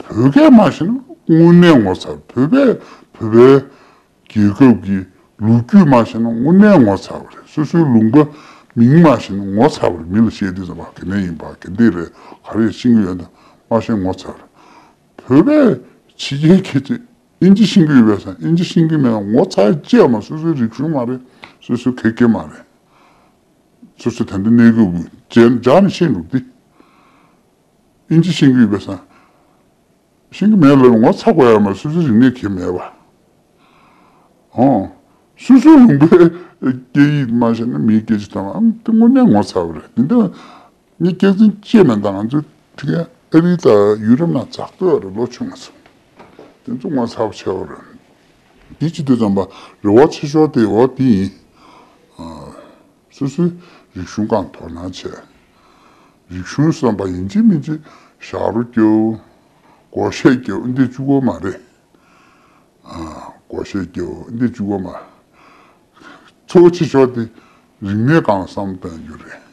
བོད་སྐད་མ་ཤེས་ན་དངོས་གནས་ངོ་ཚ། བོད་པས་བོད་པའི་རྒྱལ་ཁབ་ཀྱི་ལོ་རྒྱུས་མ་ཤེས་ན་དངོས་གནས་ངོ་ཚ་བ་རེད། སོ་སོའི་ལུང་པ་མིང་མ་ཤེས་ན་ངོ་ཚ་བ་རེད། མི་ལ་བཤད་དུས་ཙམ་པ་ག་ནས་ཡིན་པ་ག་འདི་རེད། ག་རེ་ཤེས་ཀྱི་ཡོད་ན་མ་ཤེས་ངོ་ཚ་བ་རེད། བོད་པས་ཕྱི་རྒྱལ་ཁྱེད་ཚོས་ཨིན་ཇི་ཤེས་ཀྱི་ཡོད་པས་སམ། ཨིན་ཇི་ཤེས་ཀྱི་མེད་ངོ་ཚ་ཡ་ཅི་ཡང་མ། སོ་སོའི་རིག་གཞུང་མ་རེད། སོ་སོའི་ཁ་སྐད་མ་རེད། སོ་སོ་དེ་འདྲ་གནས་སྐབས་ཀྱི་རྗེས་འཇགས་ནས་ཤེས་འདུག་སྟེ། ཨིན་ཇི་ཤེས་ཀྱི་ཡོད་པས་སམ། ཤེས་ཀྱི་མེད་ལབ་ངོ་ཚ་དགོས་ཡ་མ། སོ་སོའི་རིག་གནས་ཁྱད་མེད་པ། ཨོ། སོ་སོའི་ལུང་པའི་སྐད་ཡིག་མ་ཤེས་ན་མིའི་སྐད་ཆ་དང་ཨང་དེ་དངོས་གནས་ངོ་ཚ་བ་རེད། དེ་འདྲ་ངས་སྐྱག་རྫུན་བཤད་མེད། ད་ང་ཚོ་དེ་ག་ཨ་རི་དང་ཡུ་རོབ་ནང་འཛག་སྡོད་ཡོད་རེད། ལོ་ཆུང་ང་ཚོ་དེ་ཚོ་ངོ་ཚ་བ་ཆེ་བ་རེད། དེ་བྱེད་དུས་ཙམ་པ་རེ་བ་ཆེ་ཤོས་དེ་འོ་དེ་ཡིན། སོ་སོའི་རིག་གཞུང་སྒང་དོ་སྣང་བྱས། རིག་གཞུང་བསམ་པ་ཡིན་གཅིག་མིན་གཅིག་ཞབས་བྲོ་རྒྱབ། སྒོར་གཞས་རྒྱབ་འདི་བཅུག་གི་མ་རེད། སྒོར་གཞས་རྒྱབ་འདི་བཅུག་གི་མ། གཙོ་བོ་ཆེ་ཤོས་དེ་རིག་གནས་སྒང་བསམ་བཏང་རྒྱུ་རེད།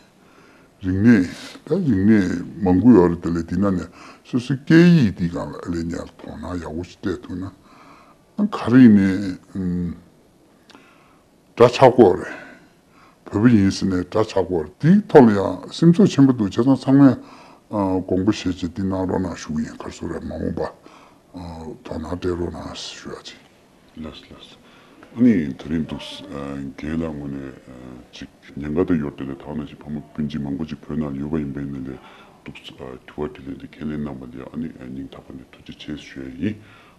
རིག་གནས་ད་རིག་གནས་མང་པོ་ཡོད་རེད། དེ་ལས་དེ་ན་ནས་སོ་སོའི་སྐད་ཡིག་དེ་སྒང་ལ་ཨ་ལས་ཉག་དོ་སྣང་ཡག་པོ་ཞིག་སྤྲད་ཐུབ་ན་ག་རེ་ཡིན་ནའི། འདྲ་ཆགས་ཀྱི་ཡོད་རེད། བོད་པ་ཡིན་ཟེར་ནས་འདྲ་ཆགས་ཀྱི་ཡོད་རེད། དེའི་ཐོག་ལ་ཡང་སེམས་ཚོར་ཆེན་པོ་འདུག་བྱས་ཙང་ཚང་མས་དགོངས་པ་བཞེས་བྱས་འདི་གནང་རོགས་གནང་ཞུ་གི་ཡིན། ག་རེ་ཟེར་རེད། མ་འོངས་པ་དོ་སྣང་སྤྲད་རོགས་གནང་ཞུ་ཡ་ཅིག་ལགས་སོ་ལགས་སོ། ཨ་ནི་དེ་རིང་འདུག་རྒན་ལགས་ངོས་ནས་ཅིག་ཉེན་ཁ་དང་ཡོད་དེ་ལས་ཐང་ན་ཞིག་ཕ་མ་སྤུན་མཆེད་མང་པོ་ཅིག་བོད་ནང་ཡོད་པ་ཡིན་པའི་ནང་ལས་འདུག་དྲི་བ་དྲིས་ལན་དེ་ཁས་ལེན་གནང་བ་ལས་ཨ་ནི་སྙིང་ཐག་པ་ནས་ཐུགས་རྗེ་ཆེ་ཞུ་ཡ་ཡིན།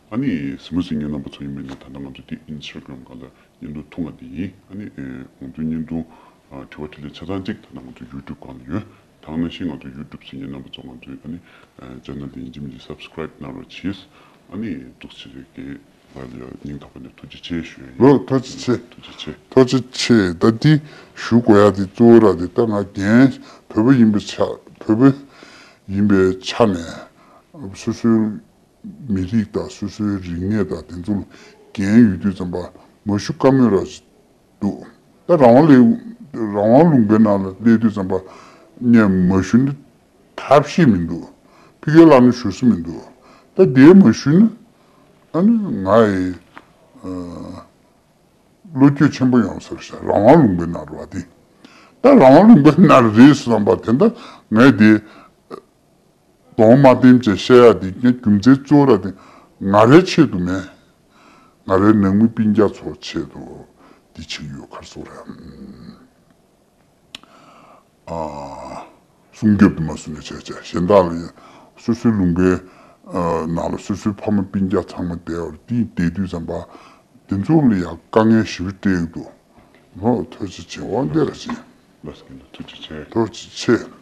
ཨ་ནི་གཟིགས་མོ་གཟིགས་མཁན་རྣམ་པ་ཚོ་ཡིན་པའི་ནང་ད་ལྟ་ང་ཚོ་འདི་ཨིན་སི་ཊ་གྷི་རམ་སྒང་ལ་བརྙན་ཐུང་ཐུང་བ་འདི་ཡིན། ཨ་ནི་ཨེ་ང་ཚོའི་བརྙན་ཐུང་ཨ་དྲི་བ་དྲིས་ལན་ཆ་ཚང་གཅིག་ད་ལྟ་ང་ཚོ་ཡུ་ཊུབ་སྒང་ལ་ཡོད། ད་ག་ནང་བཞིན་ང་ཚོ་ཡུ་ཊུབ་གཟིགས་མཁན་རྣམ་པ་ཚོ་ང་ཚོའི་ཨ་ནི་ཨེ་ཆེ་ནལ་འདི་ཡིན་གཅིག་མིན་གཅིག་སབ་སི་ཀ་རའིབ་གནང་རོགས་གྱིས། ཨ་ནི་འདུག་སེ་རེད། རྒན་ལགས་ལ་ཡང་སྙིང་ཐག་པ་ནས་ཐུགས་རྗེ་ཆེ་ཞུ་ཡ་ཡིན། ལོ་ཐུགས་རྗེ་ཆེ། ཐུགས་རྗེ་ཆེ། ཐུགས་རྗེ་ཆེ། ད་འདི་ཞུ་དགོས་ཡ་འདི་གཙོ་བོ་ར་འདི་ད་ང་རྒན་བོད་པ་ཡིན་པའི་ཆ་བོད་པ་ཡིན་པའི་ཆ་ནས་སོ་སོའི་མི་རིགས་དང་སོ་སོའི་རིག་གནས་དང་དེ་ཚོ་ལ་འགན་ཡོད་དུས་ཙམ་པ་མ་ཞུ་ཀ་མེད་ར་ཞིག་འདུག་ད་རང་དབང་ལས་རང་དབང་ལུང་པའི་ནང་ལ་སླེབས་དུས་ཙམ་པ་ངས་མ་ཞུ་ན་ཐབས་ཤེས་མི་འདུག་ཕ་གིར་ལངས་ན་ཞུ་ས་མི་འདུག་ད་དེ་མ་ཞུ་ན་ཨ་ནི་ང་ཡི་བློ་འགྱོད་ཆེན་པོ་ཡོང་ས་རེད་ཤག་རང་དབང་ལུང་པའི་ནང་རེད་བ་དེ། ད་རང་དབང་ལུང་པའི་ནང་རེད་བསམ་པ་དེ་འདྲ་ངས་དེ། གདོང་མ་བསྟན་བྱས་བཤད་ཡ་དེ་ངས་རྒྱུ་མཚན་གཙོ་བོ་ར་དེ་ང་རའི་ཆེད་དུ་མེད། ང་རའི་ནང་མི་སྤུན་ཀྱག་ཚོ་ཆེད་དུ་འདི་བྱེད་ཀྱི་ཡོད། ག་རེ་ཟེར་ར། ཨ། སྲུང་སྐྱོབ་དུ་མ་བཟུང་ནས་བྱས་བྱས་གཞན་དག་ལ་ཡང་སོ་སོའི་ལུང་པའི་ནང་ལ་སོ་སོའི་ཕ་མ་སྤུན་ཀྱག་ཚང་མ་བསྡད་པར་དེ་བསྡད་དུས་ཙམ་པ་དེ་ཚོ་ལ་ཡང་དཀའ་ངལ་ཞེ་པོ་སྤྲད་ཀྱི་འདུག་ལོ་ཐུགས་རྗེ་ཆེ། འོ་འདི་ར་ཅིག་ལགས་སོ། ཐུགས་རྗེ་ཆེ། ཐུགས་རྗེ་ཆེ།